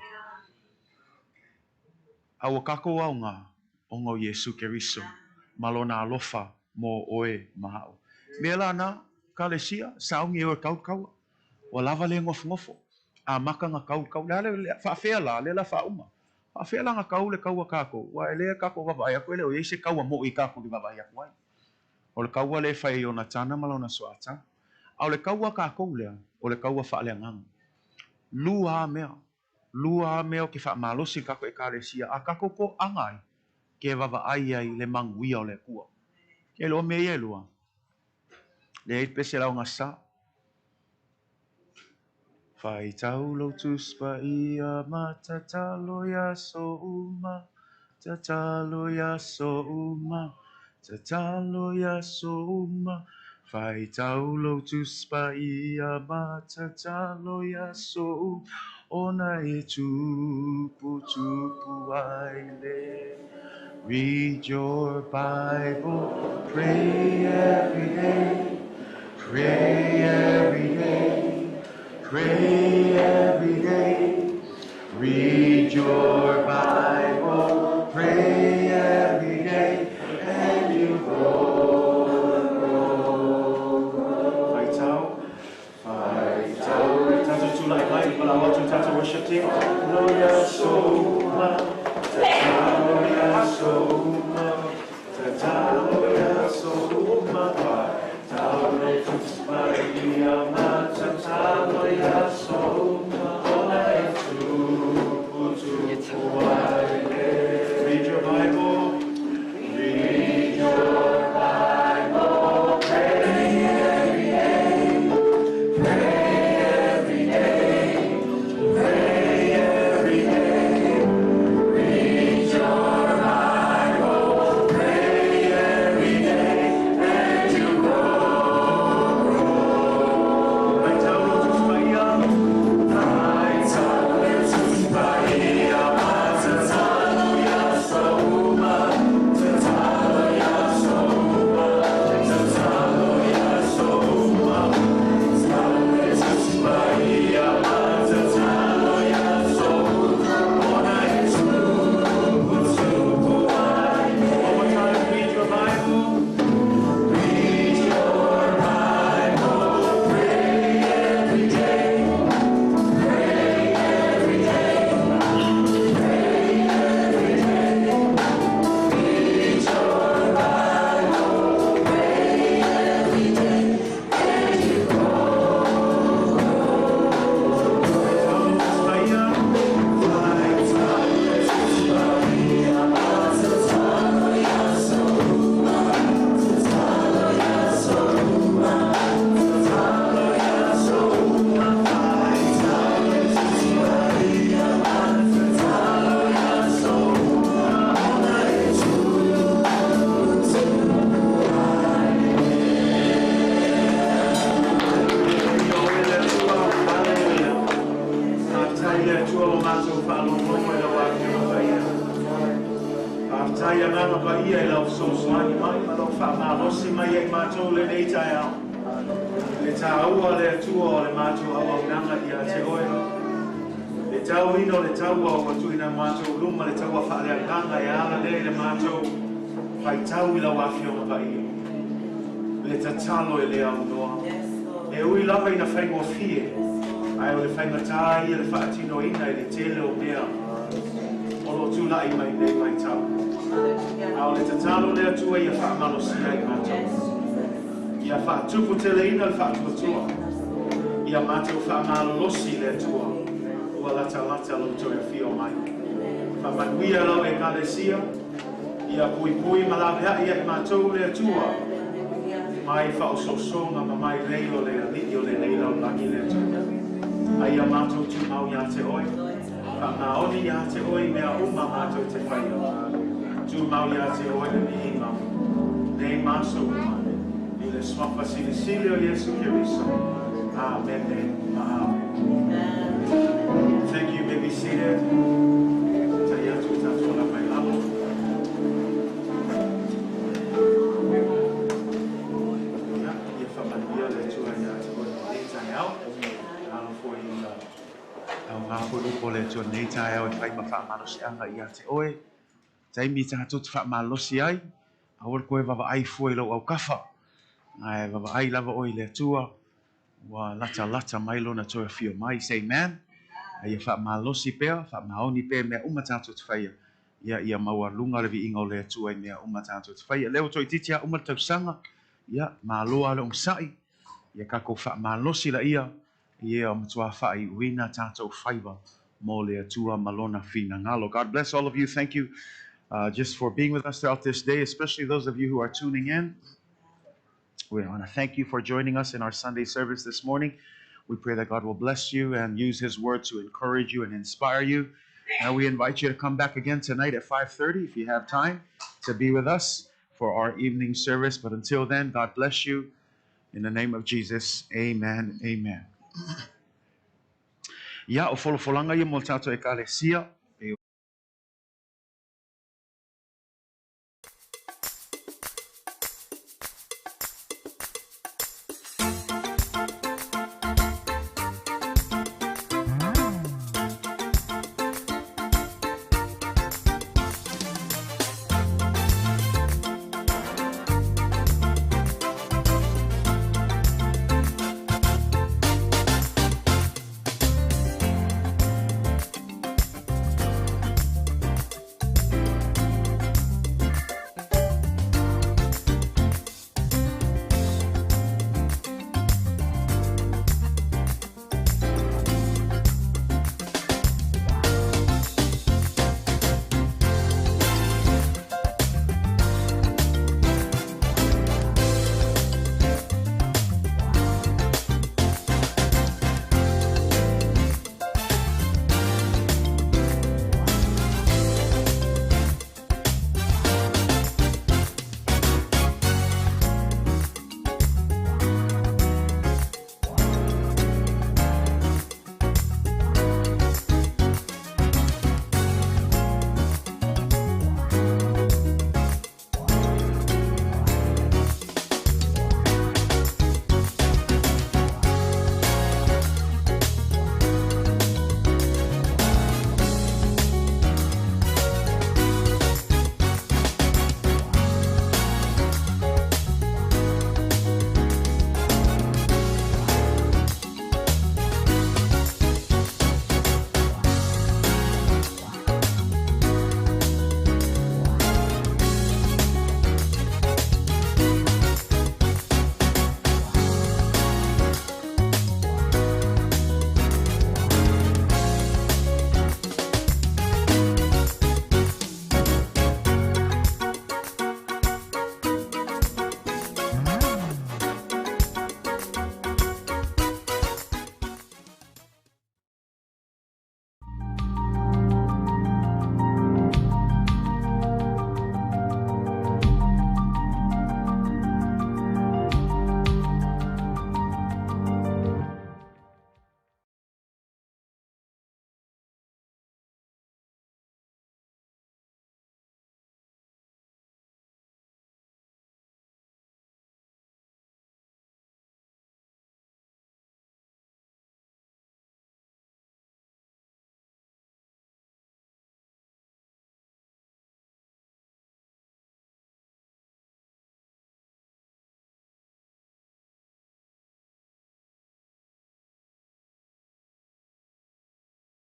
A ua tatou aoga, ona o Iesu Keriso, ma lona alofa mo oe ma a'u. Mea lana, ekalesia, sauni e o e tau le taua. Ua lava le nofonofo. Amata ona tau le taua. Le a le, faafea la, lea la faauma. Faafea la ona tau le taua a tatou, aua e le tatou vaavaai atu e le o i ai se taua mo'i tatou te vaavaai atu ai. O le taua lea e fai e Ionatana ma lona soatau. A o le taua a tatou lea, o le taua faaleagaga. Lua a mea. Lua a mea o ke faamalosi i le tatou ekalesia a tatou toaga ai, ke vaavaai ai i le manuia o le Atua. E iloa mea ia e lua. Leai le pese laugasa. Faitau lou Tusi Paia ma tatalo i aso uma, tatalo i aso uma, tatalo i aso uma. Faitau lou Tusi Paia ma tatalo i aso uma, ona e tupu tupu ai le. Read your Bible, pray every day, pray every day, pray every day. Read your Bible, pray every day, and you grow, grow, grow. Faitau, faitau, tatou tulai mai, palau atu tatou worship team. Lo ia soma, tatalo ia soma, tatalo ia soma, faitau lo Tusi Paia ma tatalo ia soma, ona e tupu tupu ai le. Read your Bible. Read your Bible. Pray every day. Pray every day. Pray every day. Read your Bible. Pray every day. And you grow, grow. Faitau lo Tusi Paia. Faitau lo Tusi Paia. Ma tatalo ia soma. Tatalo ia soma. Tatalo ia soma. Tatalo Tusi Paia. Ma tatalo ia soma. Ona e tupu tupu ai. One more time, read your Bible. Read your Bible. Pray every day. Pray every day. Pray every day. Read your Bible. Pray every day. And you grow, grow. Faafetai le Atua ua matou faalogologo i lau Afioga Paia. Faafetai Agaga Paia i lau fesoasoani mai ma lau faamalosi mai ai matou lenei taeao. Le taua le Atua o le matou auaunaga ia te oe. Le tauina o le taua ua tuuina matou luma le taua faaleagaga e ala lea i le matou faitau i lau Afioga Paia. Le tatalo e le aunoa. E ui lava ina faigofie, ae o le faigatā ia le faatinoina i le tele o mea o loo tulai mai nei vaitau. A o le tatalo le Atua ia faamalosia i matou. Ia faatuputeleina le faatuatua. Ia matou faamalolosi le Atua. Ua latalata lou toe afio mai. Faamanuia lau ekalesia. Ia puipui ma laveai ai matou le Atua. Mai faaosoosoga ma mai lei o le alii o lenei lalolagi le Atua. A ia matou tumau iā te oe. Faamaoni iā te oe i mea uma matou te faia. Tumau iā te oe le viiga. Nei ma aso uma. I le suafa silisili o Iesu Keriso. Amene ma amene. Thank you. You may be seated. Tai atu tatou ala mai lalo. Atua i lenei taeao e fai ma faamalosiaga ia te oe. Taimi tatou te faamalosi ai, aua le toe vaavaai fua i lou aukafa, ae vaavaai lava oe i le Atua, ua latalata mai lona toe afio mai. Say amen. A ia faamalosi pea, faamaoni pea i mea uma tatou te faia, ia ia maualuga le viiga o le Atua i mea uma tatou te faia. Lea ua toeitiiti lava uma le tausaga, ia malo lava le onosai, ia tatou faamalosi laia, ia matua faaiuina tatou faiva mo le Atua ma lona finagalo. God bless all of you. Thank you just for being with us throughout this day, especially those of you who are tuning in. We want to thank you for joining us in our Sunday service this morning. We pray that God will bless you and use His word to encourage you and inspire you. And we invite you to come back again tonight at 5:30 if you have time to be with us for our evening service. But until then, God bless you. In the name of Jesus, amen. Amen. Ia, o folafolaga ia mo le tatou Ekalesia.